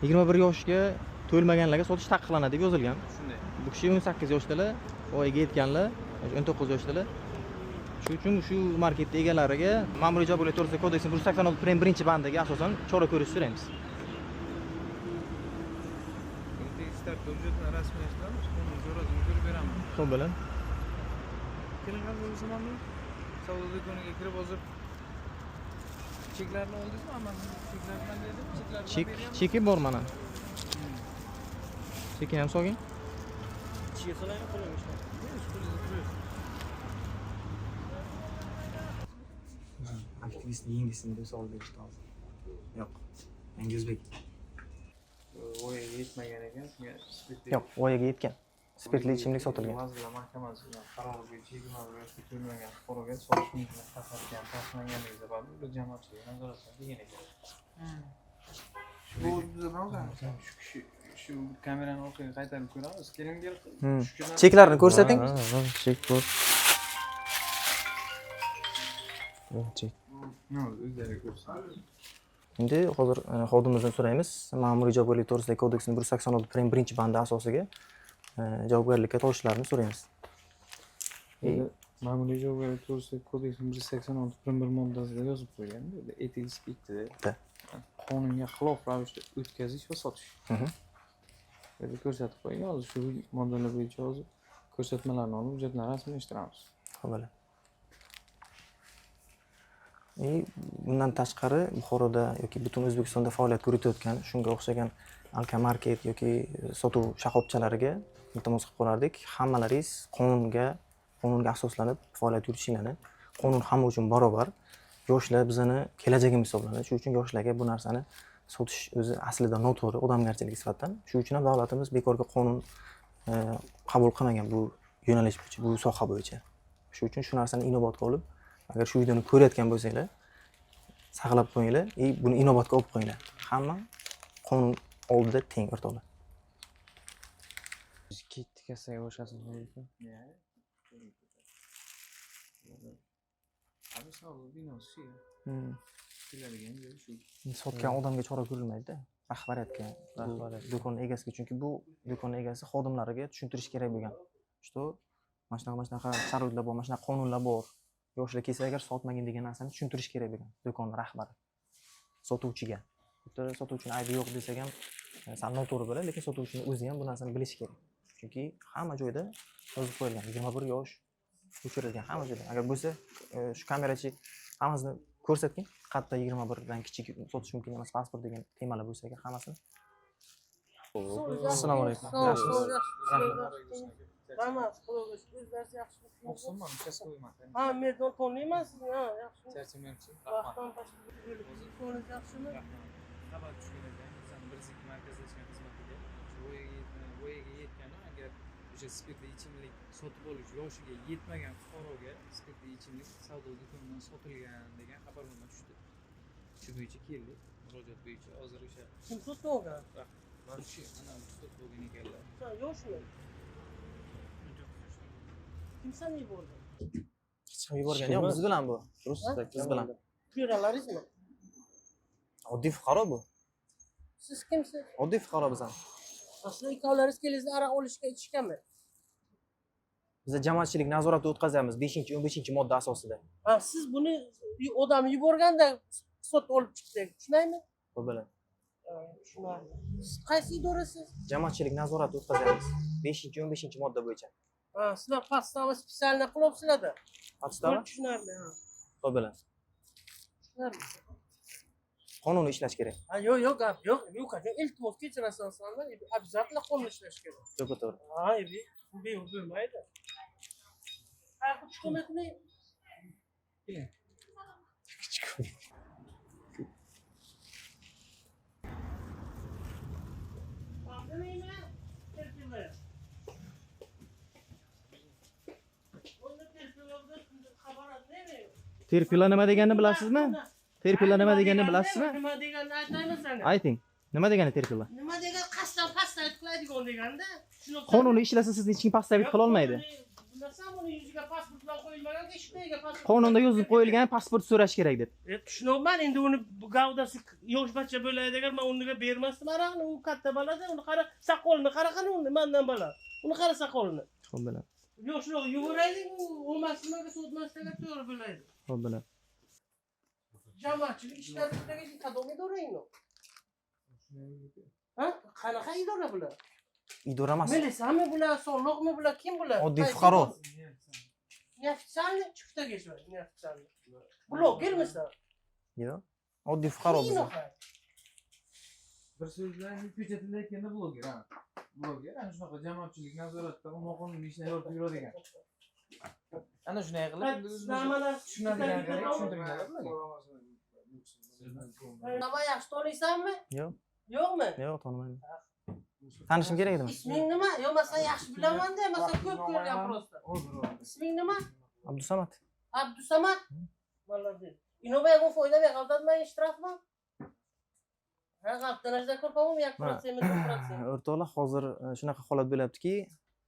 21 yoshga to'lmaganlarga sotish taqiqlanadi deb yozilgan. Shunday. Bu kishi 18 yoshdalar, voyaga yetganlar, 19 yoshdalar. Shu uchun shu marketni egalariga Ma'muriy javobgarlik to'g'risidagi kodeksning 186 prim 1-bandiga asosan chora ko'rishni so'raymiz. Buni tegishli tartibda hujjatni rasmiylashtiramiz, qonun chorasini ko'rib beramiz. Ho'p, bilan. Keling, qanday bo'lsa, mana savdo do'koniga kirib, hozir cheklarni oldingizmi? Hammasini cheklar bilan dedim, cheklar bilan Chek, beryapmiz. Cheki bor mana. Chekini ham solgin. Ichiga solaymi, qo'limga? O'z qo'lingizda turibdi. Aktivistni yengisin deb savol berishdi hozir. Yo'q. Yangi o'zbek. Voyaga yetmagan ekan, shunga spirtli Yo'q, voyaga yetgan. Spirtli ichimlik sotilgan. Vazirlar Mahkamasi bilan qarori bo'yicha 21 yoshga to'lmagan fuqaroga sotish mumkin taqiqlangan taqiqlanganligi sababli bir jamoatchilik nazoratida degan ekan. Bu biza Shu kishi, shu kamerani orqaga qaytarib ko'ramiz. Keling, kel. Shu kishidan Cheklarni ko'rsating. Ha, chek bor. Chek. Nima, o'zlari ko'rsin. Endi hozir xodimimizdan so'raymiz. Ma'muriy javobgarlik to'g'risidagi kodeksning 186 prim 1-bandi asosiga javobgarlikka tortishlarini so'raymiz. Ma'muriy javobgarlik to'g'risidagi kodeksning 186 prim 1 moddasida yozib qo'ygan, bu yerda etil spirtida Da. qonunga xilof ravishda o'tkazish va sotish. Bu yerda ko'rsatib qo'ygan. Hozir shu moddalar bo'yicha hozir ko'rsatmalarni olib, hujjatlarni rasmiylashtiramiz. Ho'p, bo'ladi. И bundan tashqari Buxoroda yoki butun O'zbekistonda faoliyat yuritayotgan shunga o'xshagan alkomarket yoki sotuv shoxobchalariga iltimos qilib qolardik. Hammalaringiz qonunga asoslanib faoliyat yuritishinglarni. Qonun hamma uchun barobar. Yoshlar bizani kelajagimiz hisoblanadi. Shuning uchun yoshlarga bu narsani sotish o'zi aslida noto'g'ri, odamgarchilik sifatida. Shuning uchun ham davlatimiz bekorga qonun qabul qilmagan bu yo'nalish bo'yicha, bu soha bo'yicha. Shuning uchun shu narsani inobatga olib, agar shu videoni ko'rayotgan bo'lsanglar, saqlab qo'yinglar и buni inobatga olib qo'yinglar. Hamma qonun oldida teng, o'rtoqlar. Biz ketdik, kassaga o'xshasin. Abi, savdo binosi shu. Keladigan joyi shu. Sotgan odamga chora ko'rilmaydi-da, rahbariyatga, bu Rahbariyatga. do'kon egasiga, chunki bu do'kon egasi xodimlariga tushuntirish kerak bo'lgan. Что mana shunaqa, mana shunaqa sharoitlar bor, mana shunaqa qonunlar bor. Yoshlar kelsa agar sotmagin degan narsani tushuntirish kerak bo'lgan do'kon rahbari sotuvchiga. Bitta sotuvchini aybi yo'q desak ham sal noto'g'ri bo'ladi, lekin sotuvchini o'zi ham bu narsani bilishi kerak. Chunki hamma joyda yozib qo'yilgan 21 yosh o'chirilgan hamma joyda. Agar bo'lsa, shu kamerachi hammasini ko'rsatgin. Qayerda 21 dan kichik sotish mumkin emas pasport degan temalar bo'lsa agar hammasini. Assalomu alaykum. Yaxshimisiz? Rahmat, Xudoga shukur, o'zlaringiz yaxshimisiz? O'qsinman, uchastkoyman. Ha, men taniyman sizni, ha, yaxshi. Charchamayapsiz? Rahmat. Vaqtdan boshqa bo'lib, ko'nglingiz yaxshimi? Rahmat. Xabar tushgan ekan, inson 102 markazlashgan xizmatiga shu voyaga yetgani agar o'sha spirtli ichimlik sotib olish yoshiga yetmagan fuqaroga spirtli ichimlik savdo do'konidan sotilgan degan xabarnoma tushdi. Shu bo'yicha keldik, murojaat bo'yicha hozir o'sha Kim sotib olgan? Mana shu ana sotib olgan ekanlar. Sen yoshmi? 19 yoshda. Kim seni yubordi? Hech kim yuborgani yo'q, biz bilan bu. Biz bilan. Jo'ralaringizmi? Oddiy fuqaro bu. Siz kimsiz? Oddiy fuqaro biz ham. Sizlar ikkovlaringiz keldingizlar aroq olishga, ichishgami? Biz jamoatchilik nazorati o'tkazamiz 5-15-modda asosida. Ha, siz buni odam yuborganda sotib olib chiqdik, tushunaymi? Xo'p, bo'ladi. Ha, tushunarli. Siz qaysi idorasiz? Jamoatchilik nazorati o'tkazamiz 5-15-modda bo'yicha. Ha, sizlar подстава специально qilyapsizlarda. Подстава? Tushunarli, ha. Xo'p, bo'ladi. Tushunarli. Qonuniy ishlash kerak. Ha, yo'q, yo'q, gap yo'q. Yo'q, aka, iltimos kechirasan sandan, обязательно qo'lni ishlash kerak. To'ppa to'g'ri. Ha, bu bo'lmaydi. Ha, chiqmaydi. Terpila nima deganini bilasizmi? Terpila nima deganini bilasizmi? Nima deganini aytaymi senga? Ayting. Nima degani terpila? Nima degan, qasddan pastayib qiladigan deganda. Qonuniy ishlasa sizni hech kim pastayib qila olmaydi. Bilasan, buni yuziga pasport bilan qo'yilmagan, eshikdagi pasport. Qonunda yozib qo'yilgan pasport so'rash kerak deb. Tushunyapman, endi uni gavdasi yosh bacha bo'ladi, men unga bermasdim aroqni, u katta balada, uni qara, soqolini qara, qani uni mandan bala. Uni qara soqolini. Xo'p, bo'ladi. Yoshroq yuboraylik, u olmasligiga sotmasligiga to'g'ri bo'ladi. Xo'p, bo'ladi. Jamoatchilik ishlaridagi qadam idora endi. Ha? Qanaqa idora bular? Idora emas. Militsiyami bular, soliqmi bular, kim bular? Oddiy fuqaro. Неофициальный chiqib неофициальный. Blogermisan? Yo'q. Oddiy fuqaro biz. Bir so'z bilan ko'cha tilida aytganda bloger, ha. Bloger ana shunaqa jamoatchilik nazoratida noqonuniy ishlar yoritib yuradigan. Ana shunday qilib tushunadigan kerak, tushuntirgan bularga. Nima, yaxshi taniysanmi? Yo'q. Yo'qmi? Yo'q, tanimayman. Tanishim kerak edimi? Isming nima? Yo'q, men seni yaxshi bilaman-da, men seni ko'p ko'rgan просто. Isming nima? Abdusamad. Abdusamad? Молодец. Inova ягон foyda beradi, shtrafmi? Ha, g'alabdan ko'p, по-моему, 1% 2%. O'rtoqlar, hozir shunaqa holat bo'lyaptiki,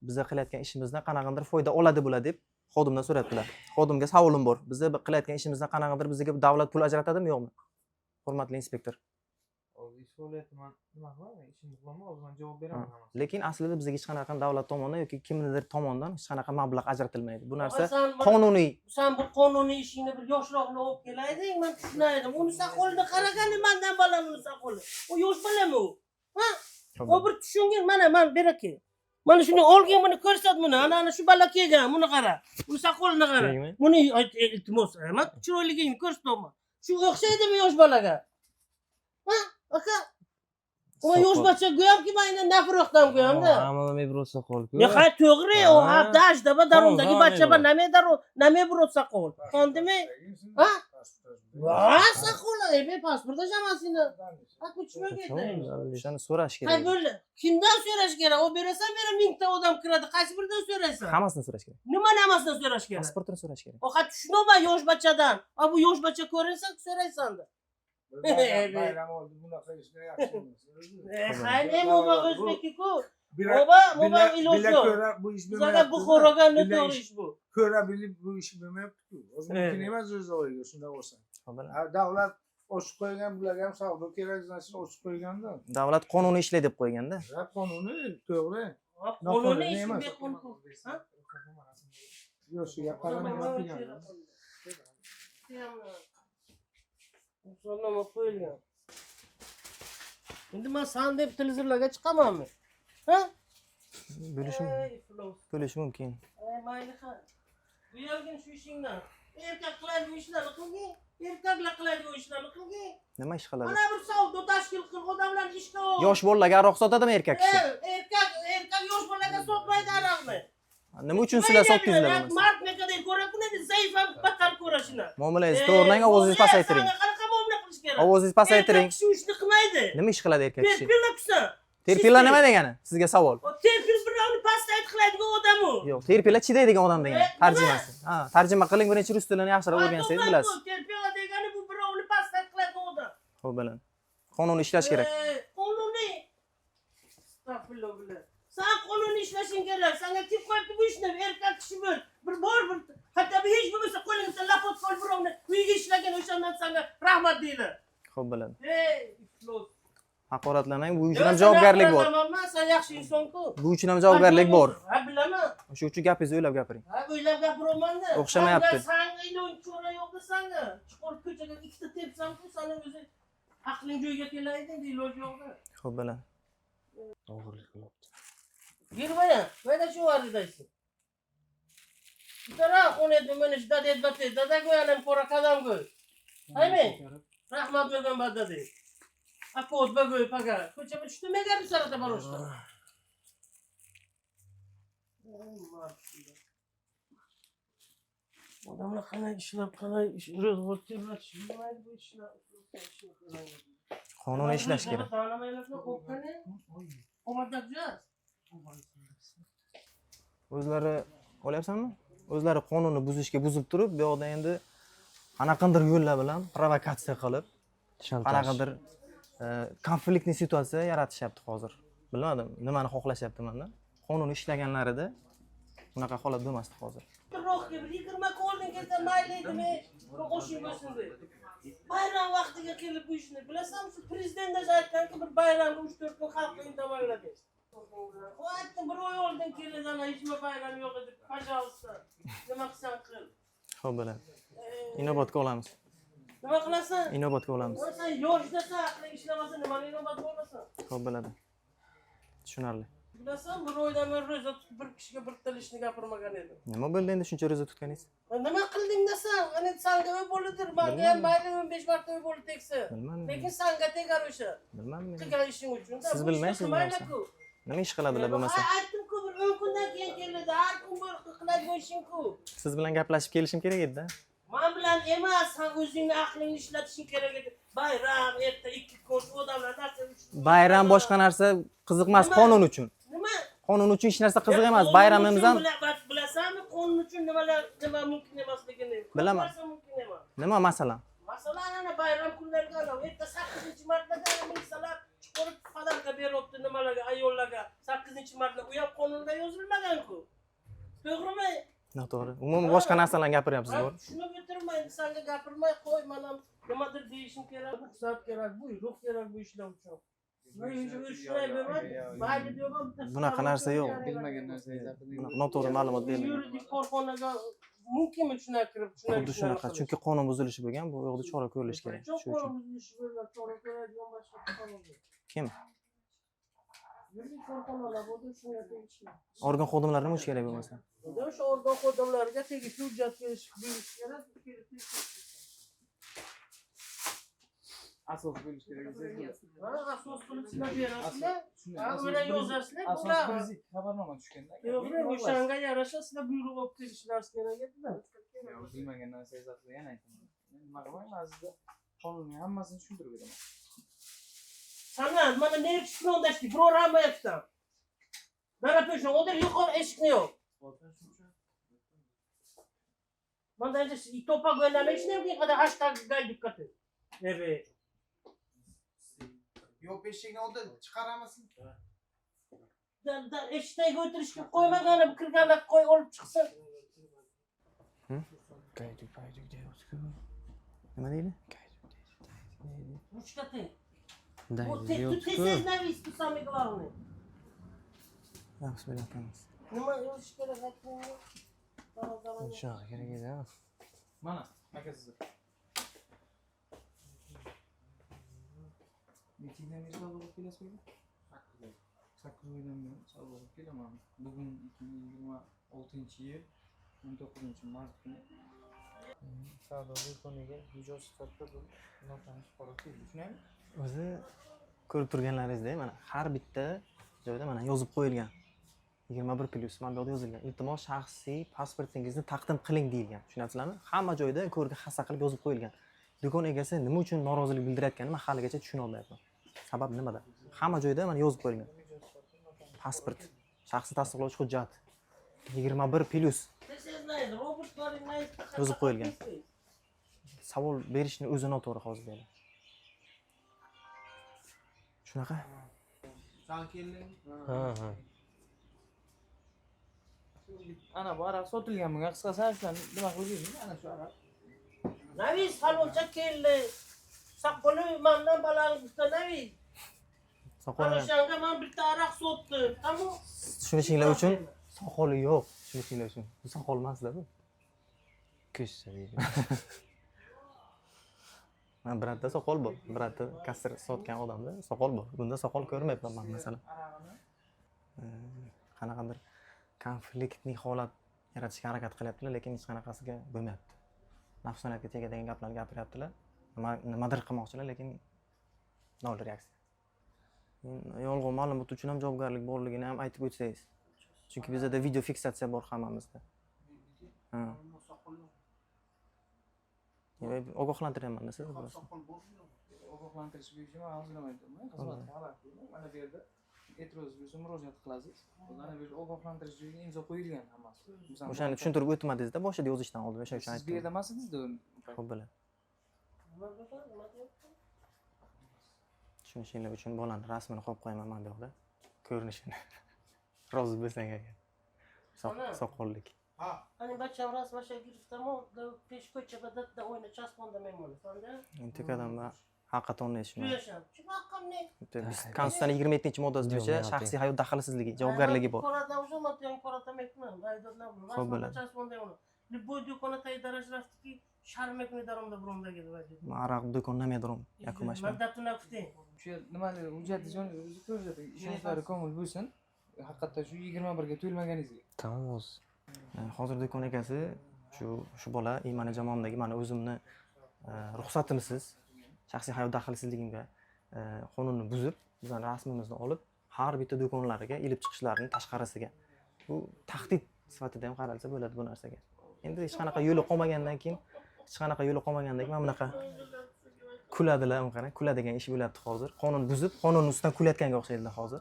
biza qilayotgan ishimizdan qanaqandir foyda oladi bular deb xodimdan so'rayaptilar. Xodimga savolim bor. Biza qilayotgan ishimizdan qanaqandir bizga davlat pul ajratadimi, yo'qmi? Hurmatli inspektor. Hozir ish faoliyati man nima qilaman? Ishimni qilaman, hozir man javob beraman hammasiga. Lekin aslida bizga hech qanaqa davlat tomonidan yoki kimnidir tomonidan hech qanaqa mablag' ajratilmaydi. Bu narsa qonuniy. Sen bu qonuniy ishingni bir yoshroqni olib kelayding, men tushunaydim. Uni soqolini qaragani mandan baland uni soqoli. U yosh bolami u? Ha? O bir tushungin, mana man beraki. Mana shuni olgin, buni ko'rsat buni. Ana ana shu bola kelgan, buni qara. Uni soqolini qara. Buni iltimos, man chiroyligingni ko'rsataman. Shu o'xshaydimi yosh bolaga? Ha? Aka, u yosh bacha go'yamki, men endi nafroqdan go'yamda. Hamma birov soqol-ku. Ya ha, to'g'ri, u ha dajda ba darundagi bacha ba nima darun, nima birov soqol. Tondimi? Ha? Va soqol, ey pasportda jamasini. Ha, kuchma ketdi. O'shani so'rash Hay kerak. bo'ldi. Kimdan so'rash kerak? O berasan, bera mingta odam kiradi. Qaysi biridan so'raysan? Hammasini so'rash kerak. Nimani hammasidan so'rash kerak? Pasportini so'rash kerak. O ha, tushunma yosh bachadan. A bu yosh bacha ko'rinsa so'raysan-da. Bayram oldi bunaqa ishlar yaxshi emas. Hay, mo'ba o'zbeki-ku. Mo'ba, mo'ba iloji yo'q. Bu ish Bizlarga Buxoroga noto'g'ri ish bu. Ko'ra bilib bu ish bo'lmayapti-ku. O'zi mumkin emas o'z oyiga shunday bo'lsa. Davlat ochib qo'ygan, bularga ham savdo kerak narsani ochib qo'yganda. Davlat qonuniy ishlaydi deb qo'yganda. Qonuniy, to'g'ri. Qonuniy ish beqonun. Yoshiga qaramay. Ruxsatnoma qo'yilgan. Endi men san deb televizorlarga chiqamanmi? Ha? Bo'lishi mumkin. Mayli, ha. Uyalgin shu ishingdan. Erkak qiladi bu ishlarni qilgin. Erkaklar qiladi bu ishlarni qilgin. Nima ish qiladi? Mana bir savdo tashkil qil, odamlarni ishga ol. Yosh bolalarga aroq sotadimi erkak kishi? Erkak yosh bolalarga sotmaydi aroqni. Nima uchun sizlar sotdingizlar bo'lmasa? Mard mekada ko'ra kunadi, zaif ham battar ko'rashini. Muomalangizni to'g'rilang, ovozingizni pasaytiring. Qanaqa muomala qilish kerak? Ovozingizni pasaytiring. Erkak kishi u ishni qilmaydi. Nima ish qiladi erkak kishi? Terpila kusa. Terpila nima degani? Sizga savol. Terpil birovni pastayt qiladigan odam u. Yo'q, terpila chidaydigan odam degani tarjimasi. Ha, tarjima qiling, birinchi rus tilini yaxshiroq o'rgansangiz bilasiz. Terpila degani bu birovni pastayt qiladigan odam. Xo'p, bilan. Qonuniy ishlash kerak. Qonuniy. Astag'firullah billah. Sen qonuniy ishlashing kerak. Senga kim qo'yibdi bu ishni? Erkak kishi bo'l. Bir bor bir hatto hech bo'lmasa qo'lingizda lapot qo'l birovni uyiga ishlagan o'shandan senga rahmat deyiladi. Xo'p, biladi. Ey, iflos. Haqoratlamang, bu uchun ham javobgarlik bor. Sen yaxshi inson-ku. Bu uchun ham javobgarlik bor. Ha, bilaman. O'sha uchun gapingizni o'ylab gapiring. Ha, o'ylab gapiraman-da. O'xshamayapti. Sanga ilon cho'ra yo'q sanga. Chiqib ko'chaga ikkita tepsam-ku, sani o'zi aqling joyiga kelaydi, endi iloji yo'q-da. Xo'p, bo'ladi. O'g'irlik qilyapti. Yurmaya, mayda shu varidaysiz. Tara xonetni mana shu dada etbate, dada go'yanim pora qadam go'y. Aymi? Rahmat bergan badadi. Akot bagoy paga. Ko'chaga tushdi, megar sarata baroshda. Odamlar qanday ishlab, qanday ro'zg'or tebratish bilmaydi bu ishlar. Qonuniy ishlash kerak. O'zlari olyapsanmi? O'zlari qonunni buzishga buzib turib, bu yoqda endi qanaqandir yo'llar bilan provokatsiya qilib, Shantaj. qanaqadir konfliktli situatsiya yaratishyapti hozir. Bilmadim, nimani xohlashyapti mendan. Qonun ishlaganlarida bunaqa holat bo'lmasdi hozir. Ro'hga bir 20 kun oldin kelsa mayli edimi, qo'shing bo'lsin deb. Bayram vaqtiga kelib bu ishni bilasanmi, shu prezident ham aytganki, bir bayramga 3-4 kun xalqni indamaylar deb. O aytdim, bir oy oldin keldi, ana hech nima bayram yo'q edi, пожалуйста. Nima qilsan qil. Xo'p, bo'ladi. Inobatga olamiz. Nima qilasan? Inobatga olamiz. Sen yoshdasan, aqling ishlamasa nimani inobatga olasan? Xo'p, bo'ladi. Tushunarli. Bilasan, bir oydan beri ro'za tutib bir kishiga bir til ishni gapirmagan edim. Nima bo'ldi endi shuncha ro'za tutganingiz? Nima qilding desam, ana sanga o'y bo'lidir, manga ham mayli 15 marta o'y bo'ldi tegsa. Bilmadim. Lekin sanga tegar o'sha. Bilmadim. men. Qilgan ishing uchun. Siz bilmaysiz bu narsani. Nima ish qiladilar bo'lmasa? Aytdim-ku, bir 10 kundan keyin keladi, har kun bir qiladigan ishing-ku. Siz bilan gaplashib kelishim kerak edi-da. Men bilan emas, sen o'zingni aqlingni ishlatishing kerak edi. Bayram erta 2 kun odamlar narsa uchun. Bayram boshqa narsa qiziq emas qonun uchun. Nima? Qonun uchun hech narsa qiziq emas. Bayramimiz ham bilasanmi, qonun uchun nimalar nima mumkin emasligini? Bilaman. Narsa mumkin emas. Nima masalan? Masalan, ana bayram kunlariga ana erta 8-martda militsiyalar chiqarib padarka beryapti nimalarga, ayollarga. 8-martda u ham qonunda yozilmagan-ku. To'g'rimi? Noto'g'ri. Umuman boshqa narsalarni gapiryapsiz, to'g'ri? Tushunib o'tirmay, sanga gapirmay qo'y, men ham nimadir deyishim kerak, ruxsat kerak, buyruq kerak bu ishlar uchun. Bunaqa narsa yo'q. Bilmagan narsangiz Bunaqa noto'g'ri ma'lumot berilgan. Yuridik korxonaga mumkinmi shunday kirib, shunday Xuddi shunaqa, chunki qonun buzilishi bo'lgan, bu yoqda chora ko'rilishi kerak. Shu Shu uchun. qonun buzilishi bo'lgan, chora ko'radigan boshqa qonun yo'q. Kim? Yuridik korxonalar bo'ldi, shunga tegishli. Organ xodimlari nima uchun kerak bo'lmasa? O'sha organ xodimlariga tegishli hujjat berish kerak, kelib tekshirish. Asos bo'lish kerak desangiz. Ha, asos qilib sizlar berasizlar. Shunday, Ha, asos o'ra bir- yozasizlar, Asos bular. 102 xabarnoma tushganda. Yo'q, o'shanga yarasha sizlar buyruq olib kelishlaringiz kerak edi-da. Yo'q, bilmagan narsangiz haqida yana aytaman. Men nima qilaman, man sizga qonunning hammasini tushuntirib beraman. Sana mana nerv tushundashdi, biror hammayapsan. Mana peshon, odir yuqori eshikni yo'q. Mana endi to'pa go'lama ishni ham qadar hashtag gaydik katı. Evet. Yo'q, eshikni oldin chiqaramiz. Da eshikdagi o'tirishga qo'ymagani kirganlar qo'y olib chiqsin. Gaydik, gaydik deyapti-ku. Nima deydi? Ruchka te. Daydi Вот ты deyapti-ku. tez navis, tu самый главный. Ha, bismillah qilamiz. Nima yozish kerak aytdingmi? Shunaqa kerak edi. Mana, aka sizga. Nechidan beri savdo qilib kelasizmi? 8 oydan beri savdo qilib kelaman. Bugun 2026-yil 19-mart kuni. Savdo do'koniga mijoz sifatida bu notanish fuqaro keldi. Shundaymi? O'zi ko'rib turganlaringizdek, mana har bitta joyda mana yozib qo'yilgan. 21 plyus mana bu yoqda yozilgan. Iltimos shaxsiy pasportingizni taqdim qiling deyilgan. Tushunyapsizlarmi? Hamma joyda ko'rga hassa qilib yozib qo'yilgan. Do'kon egasi nima uchun norozilik bildirayotganini men haligacha tushuna olmayapman. Sabab nimada? Hamma joyda mana yozib qo'yilgan. Pasport, shaxsni tasdiqlovchi hujjat. 21 plyus yozib qo'yilgan. Savol berishni o'zi noto'g'ri hozir bu yerda. Shunaqa. San kelding. Ha, ha. Ana bu aroq sotilgan bunga qisqasi shularni nima qilib berding? Ana shu aroq. Navis faloncha keldi. Soqoli mandan baland usta Navis. Soqoli Ana o'shanga man bitta aroq sotdim. Tamom. Tushunishinglar uchun, soqoli yo'q. Tushunishinglar uchun. Bu soqol emasda bu. Ko'zsa deydi. Man bratda soqol bor. Bratda kassir sotgan odamda soqol bor. Bunda soqol ko'rmayapman man, masalan. Arag'ini. Qanaqadir konfliktli holat yaratishga harakat qilyaptilar, lekin hech qanaqasiga bo'lmayapti. Nafsoniyatga tegadigan gaplarni gapiryaptilar. Nimadir qilmoqchilar, lekin nol reaksiya. Yolg'on ma'lumot uchun ham javobgarlik borligini ham aytib o'tsangiz. Chunki bizada video fiksatsiya bor hammamizda. Ha. Ogohlantiryapman sizni просто. Ogohlantirish bo'yicha man hozir ham aytyapman, xizmatga xalaqit bermang. Mana bu yerda e'tiroz bo'lsa, murojaat qilasiz. Mana bu yerda ogohlantirish joyiga imzo qo'yilgan hammasi. Masalan, O'shani tushuntirib o'tmadingizda boshida, yozishdan oldin, o'sha uchun Siz bu aytdim. yerda emas edingizda u payt. Xo'p, bo'ladi. Nima bo'ldi? Nima deyapti? Tushunishinglar uchun bolani rasmini qo'yib qo'yaman mana bu yoqda. Ko'rinishini. Rozi bo'lsang agar. Ana. Soqollik. Hani bacham rasmasha giriftamu da peshko'cha badatda o'yna chasponda memoni. Fanda? Endi to'kadan va haqiqatonni Shu yasham. Shu haqqim ne? Biz Konstitutsiyaning 27-moddasi bo'yicha Yo'q, shaxsiy hayot daxlsizligi, javobgarligi bor. Korada уже matyan korada mekman. Xo'p, bo'ladi. Chasponda uni. Любой do'kona taydarаш raftiki sharmekni daromda burundagi deb. Man aroq do'kon namedirom, yakunlashman. Man datuna kuting. Shu yer nimalar hujjatni o'zi ko'rsatib, ishonchlari komil bo'lsin. Haqiqatda shu 21 ga to'lmaganingizga. Tamom o'zi. Hozir do'kon egasi shu bola и mani jamoamdagi mani o'zimni ruxsatimsiz, shaxsiy hayot daxlsizligimga qonunni buzib, bizani rasmimizni olib, har bitta do'konlariga ilib chiqishlarini tashqarisiga. Bu tahdid sifatida ham qaralsa bo'ladi bu narsaga. Endi hech qanaqa yo'li qolmagandan keyin, hech qanaqa yo'li qolmagandan keyin mana bunaqa kuladilar, uni qarang, kuladigan ish bo'lyapti hozir. Qonun buzib, qonun ustidan kulayotganga o'xshaydilar hozir.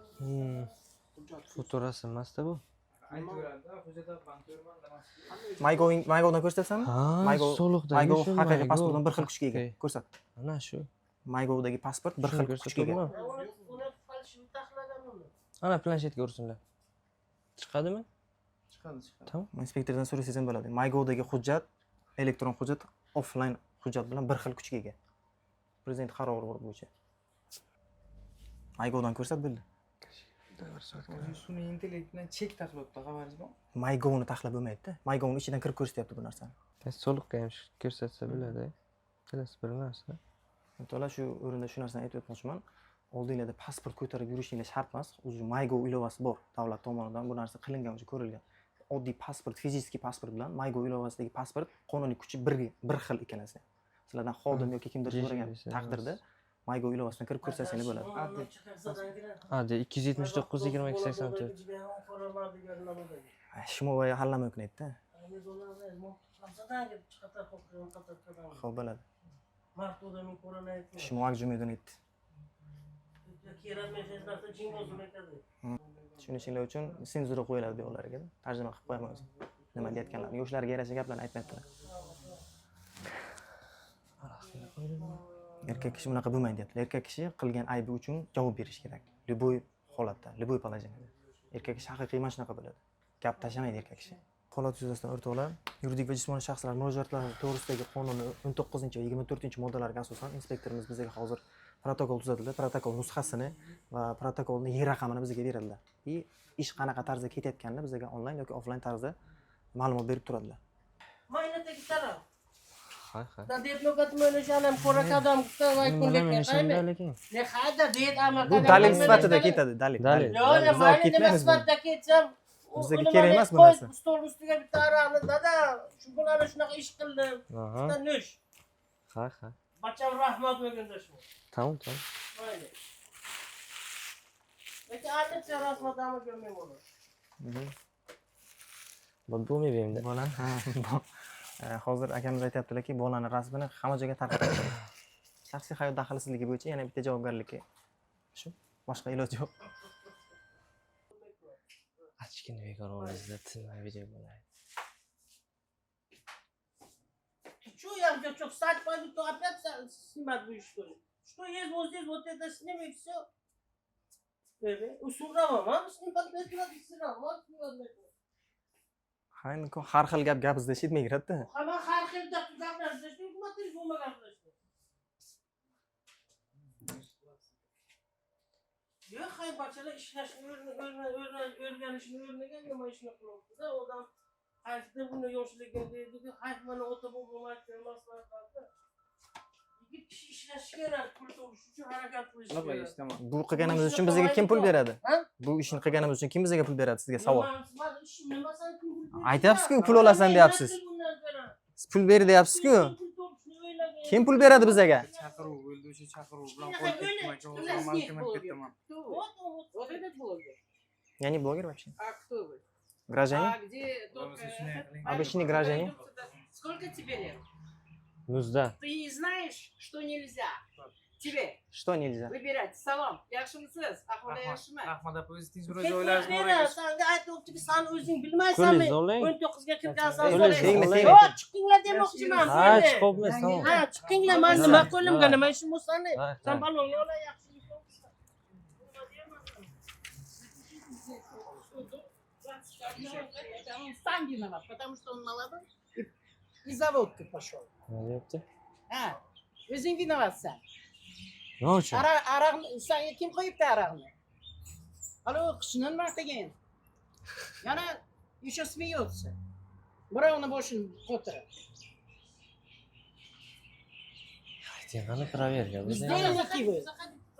Fotorasm emasda bu. Aytaveradi, hujjat man ko'rman demasdi. MyGoving, MyGovdan ko'rsatsami? Ha, MyGov soliqdagi MyGov shu haqiqiy MyGov. pasportdan bir xil kuchga ega. Haqiqiy. Ko'rsat. Ana shu. MyGovdagi pasport bir xil Shuni kuchga ega. ko'rsatyapman. Uni фальшивый taxlagan uni. Ana planshetga ursinlar. Chiqadimi? Chiqadi, chiqadi. Tamom. Inspektordan so'rasangiz ham bo'ladi. MyGovdagi hujjat elektron hujjat offline hujjat bilan bir xil kuchga ega. Prezident qarori bo'yicha. MyGovdan ko'rsat, bo'ldi. O'zi sun'iy intellekt bilan chek taxlayapti, xabaringiz bormi? MyGovni taxlab bo'lmaydi-da. MyGovni ichidan kirib ko'rsatyapti bu narsani. Soliqqa ham ko'rsatsa bo'ladi. Ikkalasi bir narsa. O'rtoqlar, shu o'rinda shu narsani aytib o'tmoqchiman. Oldinglarda pasport ko'tarib yurishinglar shart emas. O'zi MyGov ilovasi bor. Davlat tomonidan bu narsa qilingan, o'zi ko'rilgan. Oddiy pasport, fizический pasport bilan MyGov ilovasidagi pasport qonuniy kuchi bir xil ikkalasi. Sizlardan xodim yoki kimdir so'ragan taqdirda MyGov ilovasidan kirib ko'rsatsanglar bo'ladi. A, de 279 22 84. Shimoy halla mumkin edi. Xo'p, bo'ladi. Shimoy jumladan aytdi. Tushunishinglar uchun senzura qo'yiladi bu yoqlarga. Tarjima qilib qo'yaman o'zim. Nima deyotganlarini, yoshlarga yarasha gaplarni aytmayaptilar. Erkak kishi bunaqa bo'lmaydi deyaptilar. Erkak kishi qilgan aybi uchun javob berishi kerak. Любой holatda, любой положение da. Erkak kishi haqiqiy mana shunaqa bo'ladi. Gap tashlamaydi erkak kishi. Holat yuzasidan, o'rtoqlar, yuridik va jismoniy shaxslar murojaatlari to'g'risidagi qonunni 19 va 24 moddalariga asosan inspektorimiz bizga hozir protokol tuzadilar. Protokol nusxasini va protokolni E raqamini bizga beradilar. И ish qanaqa tarzda ketayotganini bizga onlayn yoki offlayn tarzda ma'lumot berib turadilar. Mayna taraf. Ha, ha. Da deb nokat mana ko'rakadam Nima lekin? Ne hada deb ama. Bu dalil sifatida ketadi, dalil. Dalil. Yo'q, Biz olib mayli nima ketmaymiz buni. sifatida ketsam, Bizga uni kerak mana emas bu qo'y, narsa. Stol ustiga bitta aroqni, dada, shu kun ana shunaqa ish qildim. Aha. Bitta nush. Ha, ha. Bacham rahmat bo'lganda shu. Tamom, tamom. Mayli. Lekin ancha rahmat ama ko'rmayman uni. Bo'lmaydi endi. Bolani, ha, hozir akamiz aytyaptilarki, bolani rasmini hamma joyga tarqatadi. Shaxsiy hayot daxlsizligi bo'yicha yana bitta javobgarlikka shu, boshqa iloj yo'q. Ochkini bekor oldingizda, tinmay video bo'ladi. Ты что, я что, встать пойду, то опять снимать будешь, что ли? Что есть вот здесь, вот это сними, и все. Usulramam, снимать не надо, снимать. Ha, endi har xil gap gapizda eshitmay kiradida. Hamma har xil gaplashdi, nima telefon gaplashdi. Yo'q, hay bachalar ishlashni o'rganishni o'rnagan nima ishni qilyapti-da, odam hayfda buni yoshligim deydi, hayf mana ota bobom aytgan maslahatlarda. Yigit kishi ishlashi kerak, pul topish uchun harakat qilish kerak. Bu qilganimiz uchun bizga kim pul beradi? Ha? Bu ishni qilganimiz uchun kim bizga pul beradi? Sizga savol. Nima- ishim nima san kim pul beradi? Aytyapsiz-ku, pul olasan deyapsiz. Bundan ko'ra. Siz pul ber deyapsiz-ku. Pul topishni o'ylagan. Kim pul beradi bizaga? Chaqiruv bo'ldi, o'sha chaqiruv bilan Shunaqa qo'yib bo'ldi. ketdim. У нас Hozir нет mahkamaga блогера. ketaman. Кто вы? Вот он, вот. Вот этот блогер. Я не блогер вообще. А кто вы? Гражданин? А где тот... Bo'lmasa shunday qiling. Обычный гражданин. Пойдем сюда. Сколько тебе лет? Muzda. Ты не знаешь, что нельзя тебе Что нельзя? выбирать. Salom. Yaxshimisiz? Ahvoli Rahmat. yaxshimi? Rahmat opa, o'zingiz tinch Kim ro'za pul o'ylaringiz beradi? muborak. Sanga aytyaptiki, san o'zing bilmaysanmi? Qo'lingizni oling. 19 ga kirgansan Qo'lingizni so'raysan. Tegma, tegma. Yo'q, chiqinglar demoqchiman. Ha, seni. chiqyapmiz, tamom. Ha, chiqinglar, man nima qo'limga nima ishim bo'lsa ne? Ha, San ha. balonni ola yaxshi. Это он сам виноват, потому что он молодой и за водкой пошел. Nima deyapti? Ha, o'zing виноват san. Nima uchun? Aroq, aroqni sanga kim qo'yibdi aroqni? Hali o'qishini nima qilgan? Yana еще смеется. Birovni boshini qo'tirib. Qani проверка. Biz Бездельники вы.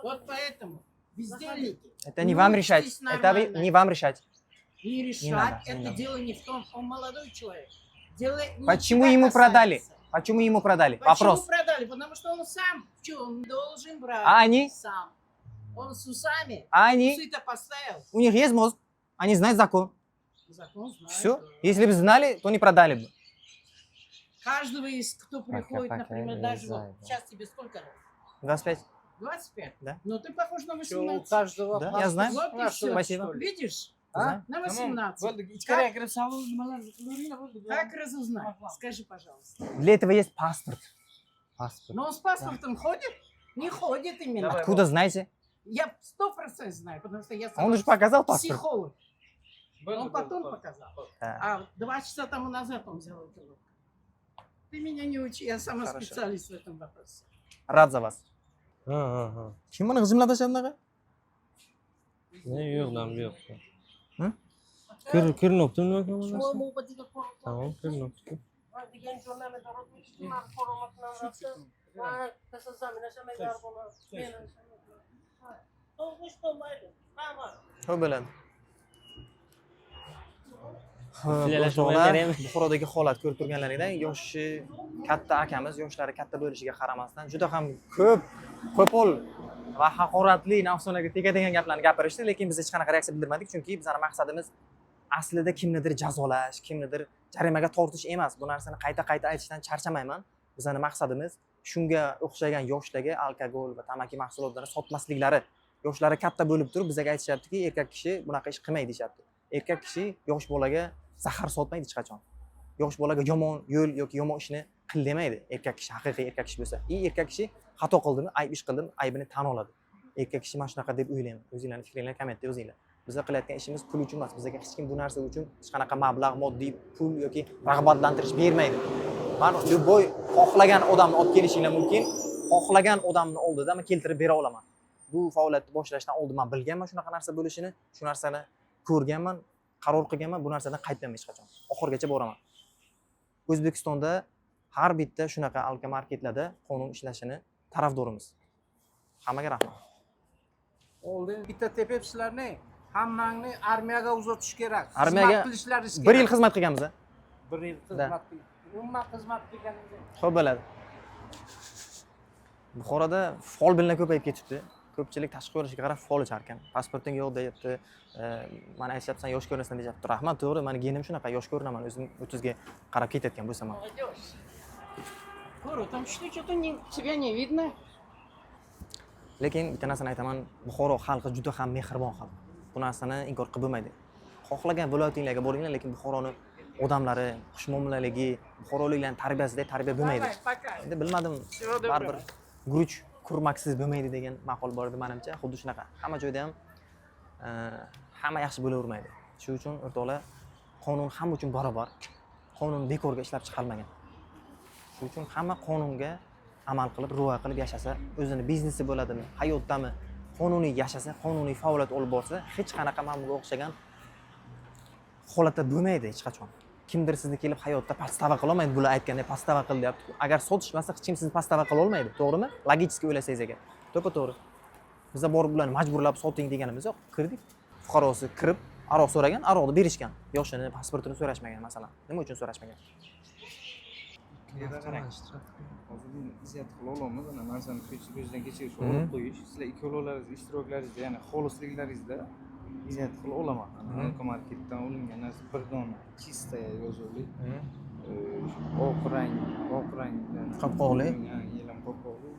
Вот поэтому. Бездельники. Это не вам решать. Учитесь Это нормально. не вам решать. Не решать. Не надо, не Это надо. дело не в том. Он молодой человек. Дело не Почему тебя ему касается. продали? Почему ему продали? Почему Вопрос. продали? Потому что он сам. Что, он должен брать. А они? Сам. Он с усами. А они? Усы-то поставил. У них есть мозг. Они знают закон. Закон знает. Все. Да. Если бы знали, то не продали бы. Каждого из, кто приходит, пока например, не даже вот знаю, да. сейчас тебе сколько лет? 25. 25? Да. Но ты похож на 18. каждого Да, я знаю. Вот и все. Спасибо. Видишь? Знаю. На 18. Bo'ldi, ichkariga kirib savdo nimalar qilaveringlar, bo'ldi. Как разузнать? Скажи, пожалуйста. Для этого есть паспорт. Pasport. Но он с паспортом ходит? Не ходит именно. Давай. Откуда знаете? Я 100% знаю, потому что я сама Он же показал паспорт. психолог. Bo'ldi, Он потом bo'ldi. показал. Да. А 2 часа тому назад он взял эту руку. Ты меня не учи, я сама Хорошо. специалист в этом вопросе. Рад за вас. Ha, ha, ha. Kim buni g'ijimlatashadi bunaqa? Ne yo'q, bu yo'q. Hı? Ko'rinyapti nima bu narsa? Tamam, ko'rinyapti. Degan jo'rnalni Ho'p bo'ladi. Ho'p, Sizlar o'rtoqlar, shunday Buxorodagi holat ko'rib turganlaringdan yoshi katta akamiz yoshlari katta bo'lishiga qaramasdan juda ham ko'p qo'pol va haqoratli nafsonaga tegadigan gaplarni gapirishdi, lekin biz hech qanaqa reaksiya bildirmadik, chunki bizani maqsadimiz aslida kimnidir jazolash, kimnidir jarimaga tortish emas. Bu narsani qayta qayta aytishdan charchamayman. Bizani maqsadimiz shunga o'xshagan yoshlarga alkogol va tamaki mahsulotlarini sotmasliklari. Yoshlari katta bo'lib turib bizga aytishyaptiki, erkak kishi bunaqa ish qilmaydi deyishyapti. Erkak kishi yosh bolaga zahar sotmaydi hech qachon. Yosh bolaga yomon yo'l yoki yomon ishni qil demaydi erkak kishi, haqiqiy erkak kishi bo'lsa. И erkak kishi xato qildimi, ayb ish qildimi, aybini tan oladi erkak kishi. Mana shunaqa deb o'ylayman. O'zinglarni fikringlarni kommentda yozinglar. Biza qilayotgan ishimiz pul uchun emas. Bizga hech kim bu narsa uchun hech qanaqa mablag', moddiy pul yoki rag'batlantirish bermaydi. Man любой xohlagan odamni olib kelishinglar mumkin, xohlagan odamni oldida man keltirib bera olaman. Bu faoliyatni boshlashdan oldin man bilganman shunaqa narsa bo'lishini, shu narsani ko'rganman, qaror qilganman, bu narsadan qaytmayman hech qachon, oxirigacha boraman. O'zbekistonda har bitta shunaqa alkomarketlarda qonun ishlashini tarafdorimiz. Hammaga rahmat. Oldin bitta tepib sizlarni hammangni armiyaga uzatish kerak. Armiyaga Xizmat qilishlaringiz bir yil kerak. Xizmat qilganmiz a. Bir yil xizmat qil- umuman xizmat qilganingiz. Ho'p bo'ladi. Buxoroda folbinlar ko'payib ketibdi. Ko'pchilik tashqi ko'rinishiga qarab fol ichar ekan. Pasporting yo'q deyapti. Mana aytishyapsan, yosh ko'rinasan deyapti. Rahmat, to'g'ri, mani genim shunaqa, yosh ko'rinaman o'zim, 30 ga qarab ketayotgan bo'lsam ham. Молодежь. Гуру, там что-то не, тебя не видно. Lekin bitta narsani aytaman, Buxoro xalqi juda ham mehribon xalq. Bu narsani inkor qilib bo'lmaydi. Xohlagan viloyatinglarga boringlar, lekin Buxoroni odamlari xushmuomalaligi, buxoroliklarni tarbiyasidek tarbiya bo'lmaydi. Давай, пока. Endi bilmadim, Всего доброго. baribir guruch kurmaksiz bo'lmaydi degan maqol bor edi manimcha. Xuddi shunaqa, hamma joyda ham hamma yaxshi bo'lavermaydi. Shuning uchun, o'rtoqlar, qonun hamma uchun barobar. Qonun bekorga ishlab chiqarilmagan. Shuning uchun hamma qonunga amal qilib, rioya qilib yashasa, o'zini biznesi bo'ladimi, hayotdami. Qonuniy yashasa, qonuniy faoliyat olib borsa, hech qanaqa mana bunga o'xshagan holatda bo'lmaydi hech qachon. Kimdir sizni kelib hayotda подстава qilolmaydi. Bular aytgandek подстава qil deyapti. Agar sotishmasa, hech kim sizni подстава qila olmaydi, to'g'rimi? Логически o'ylasangiz agar, to'ppa to'g'ri. Biza borib ularni majburlab soting deganimiz yo'q. Kirdik, fuqarosi kirib aroq so'ragan, aroqni berishgan, yoshini, pasportini so'rashmagan. Masalan, nima uchun so'rashmagan? Qarang, hozir buni изъять qila olamiz. Ana narsani ko'zdan kechirish, olib qo'yish, sizlar ikkovlaringiz ishtiroklaringizda, ya'ni xolisliklaringizda изъять qila olaman. Marketdan olingan narsa, bir dona чистая yozuvli, oq rang bilan Qopqoqli. Yelim qopqoqli,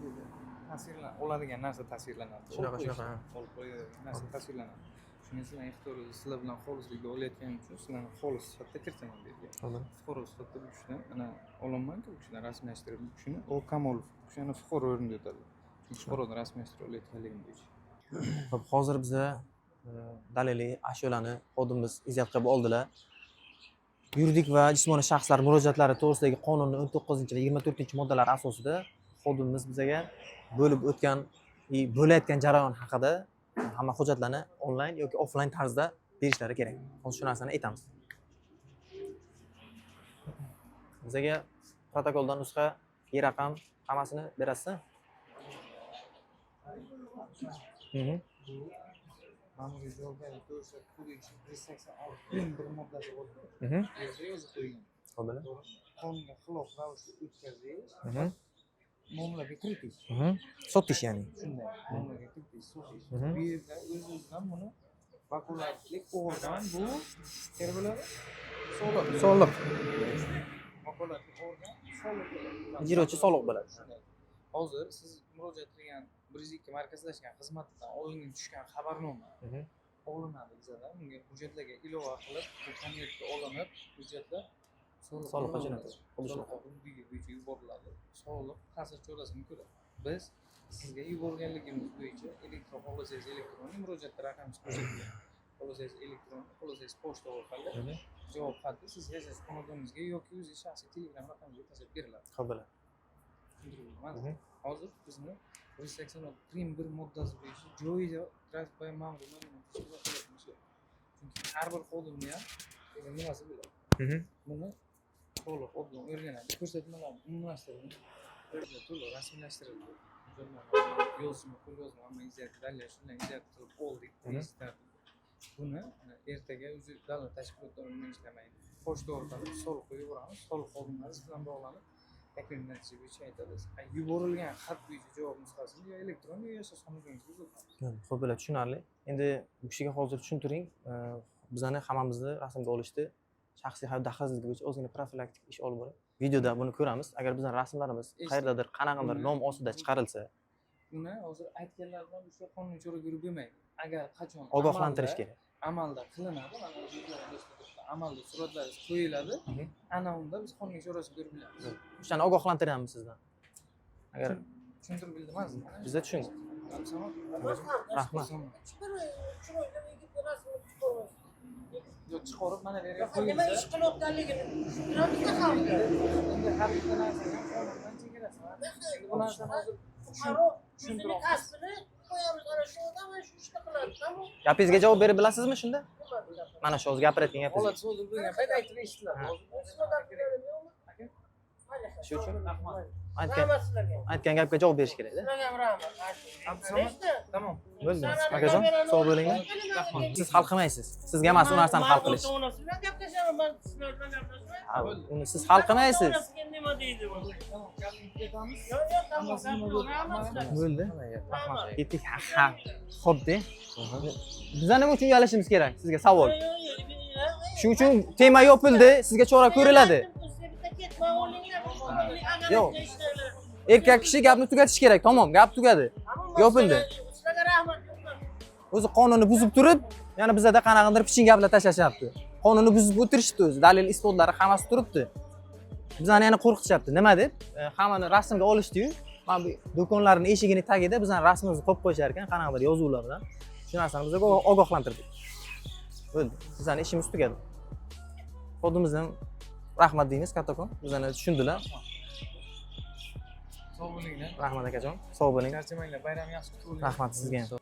tasvirlan oladigan narsa tasvirlanadi. Shunaqa, Olib qo'yish, shunaqa, ha. olib qo'yadigan narsa tasvirlanadi. Shunga sizlarni ixtiyoringiz, sizlar bilan xolislikda olayotganim uchun sizlarni xolis sifatida kiritaman bu yerga. Fuqaro sifatida bu kishini ana olamanku, bu kishidan rasmiylashtirib, bu kishini, o Kamolov, bu kishini fuqaro o'rnida o'tadi, chunki fuqarodan rasmiylashtirib olayotganligim bo'yicha. Xo'p, hozir biza daliliy ashyolarni xodimimiz изъять qilib oldilar. Yuridik va jismoniy shaxslar murojaatlari to'g'risidagi qonunning 19 va 24-moddalari asosida xodimimiz bizaga bo'lib o'tgan и bo'layotgan jarayon haqida hamma hujjatlarni onlayn yoki offlayn tarzda berishlari kerak. Hozir shu narsani aytamiz. Bizaga protokoldan nusxa, e raqam, hammasini berasiz. Ma'muriy javobgarlik to'g'risidagi kodeksning 186 1 moddasi bor. Bu yerda yozib qo'ygan. Xo'p, bo'ladi. Qonunga xilof ravishda o'tkazish, muomalaga kiritish. Sotish, ya'ni. Shunday, muomalaga kiritish, sotish. Mhm. Bu yerda o'z o'zidan buni vakolatli organ, bu kerak bo'ladi, soliq. Soliq. Vakolatli organ soliq bo'ladi. Ijrochi soliq bo'ladi. Shunday. Hozir siz murojaat qilgan 102 markazlashgan xizmatidan olingan, tushgan xabarnoma olinadi bizada. Bunga hujjatlarga ilova qilib, bu konvertga olinib, hujjatlar soliqqa Soliqqa yuboriladi. jo'natiladi. Xuddi Soliq shunaqa. hududiga bo'yicha yuboriladi. Soliq ta'sir chorasini ko'radi. Biz sizga yuborganligimiz bo'yicha elektron, xohlasangiz elektron murojaatda raqamsiz ko'rsatilgan, xohlasangiz elektron, xohlasangiz pochta orqali javob xati siz yashash xonadoningizga yoki o'zingiz shaxsiy Telegram raqamingizga tashlab beriladi. Xo'p, bo'ladi. Tushuntirib bo'ladi. Hozir bizni 186 prim 1 moddasi bo'yicha joyida tartib ma'muriy vakolatimiz yo'q, chunki har bir xodimni ham degan nimasi bo'ladi. Buni to'liq obdon o'rganadi, ko'rsatmalarni umumlashtirildi, to'liq rasmiylashtirildi. Yozma, qo'l yozma, hamma изъять, dalil shundan изъять qilib oldik. Tartib. Buni ertaga o'zi davlat tashkilotlari bilan ishlamaydi, pochta orqali soliqqa yuboramiz. Soliq xodimlari siz bilan bog'lanib, yakuniy natija bo'yicha aytadi. Yuborilgan xat bo'yicha javob nusxasini yo elektron, yo yashash xonadoningizga uzatamiz. Xo'p, bo'ladi, tushunarli. Endi bu kishiga hozir tushuntiring. Bizani hammamizni rasmga olishdi. Shaxsiy hayot daxlsizligi bo'yicha ozgina profilaktik ish olib borib. Videoda buni ko'ramiz. Agar bizning rasmlarimiz qayerdadir qanaqadir nom ostida chiqarilsa, Buni hozir aytganlar bilan o'sha qonuniy chora ko'rib bo'lmaydi. Agar qachon ogohlantirish kerak. Amalda qilinadi, mana videoda turibdi, amalda suratlaringiz qo'yiladi, ana unda biz qonuniy chorasini ko'rib bilamiz. O'shani ogohlantiryapmiz sizdan. Agar Tushuntirib bildimi? Bizda tushundik. Rahmat. Hech bir chiroyli yigitni rasmini chiqarmaysiz. Yo'q, chiqarib mana bu yerga Nima qo'yilsa ish qilayotganligini tushuntiramizda xalqqa. Endi har bitta narsani ham qonundan chegarasi bor. Endi bu narsani hozir Fuqaro o'zini kasbini qo'yamiz, ana shu odam mana shu ishni qiladi, tamom. Gapingizga javob berib bilasizmi shunda? Nima bilaman? Mana shu hozir gapirayotgan gapingizga. Holat sodir bo'lgan payt aytib eshitiladi. Ha. Hozir Yo'qmi? Aka. Mayli, Shu uchun Rahmat. Aytgan Rahmat sizlarga. aytgan gapga javob berish kerakda. Sizlarga ham rahmat. Abdusamad. Nechta? Tamom. Bo'ldi. Akajon, sog' bo'linglar. Siz hal qilmaysiz. Sizga emas u narsani hal qilish. Man ota-onasi bilan gaplashaman, man sizlar bilan gaplashmayman. Ha, uni siz hal qilmaysiz. Ota-onasiga nima deydi bu? Tamom, gapni tugatamiz. Yo'q, yo'q, tamom, gap yo'q. Rahmat sizlarga. Bo'ldi. Rahmat. Ketdik. Ha, ha. Xo'p-de. Biza nima uchun uyalishimiz kerak? Sizga savol. Yo'q, yo'q, yo'q. Shuning uchun tema yopildi, sizga chora ko'riladi. Sizga bitta ketma olinglar, Yo'q. yo'q. Ishlanglar. Erkak kishi gapni tugatish kerak. Tamom, gap tugadi. Tamom, Yopildi. Sizlarga rahmat. Yo'qlar. O'zi qonunni buzib turib, yana bizada qanaqadir piching gaplar tashlashyapti. Qonunni buzib o'tirishibdi o'zi. Dalil isbotlari hammasi turibdi. Bizani yana qo'rqitishyapti. Nima deb? Hammani rasmga olishdi-yu. Mana bu do'konlarning eshigini tagida bizani rasmimizni qo'yib qo'yishar ekan, qanaqadir yozuvlar bilan. Shu narsani bizga ogohlantirdik. Bo'ldi. Bizani ishimiz tugadi. Xodimimizdan rahmat deymiz kattakon. Bizani tushundilar. Sog' bo'linglar. Rahmat, akajon. Sog' bo'ling. Charchamanglar, bayram yaxshi kutib oling. Rahmat sizga ham.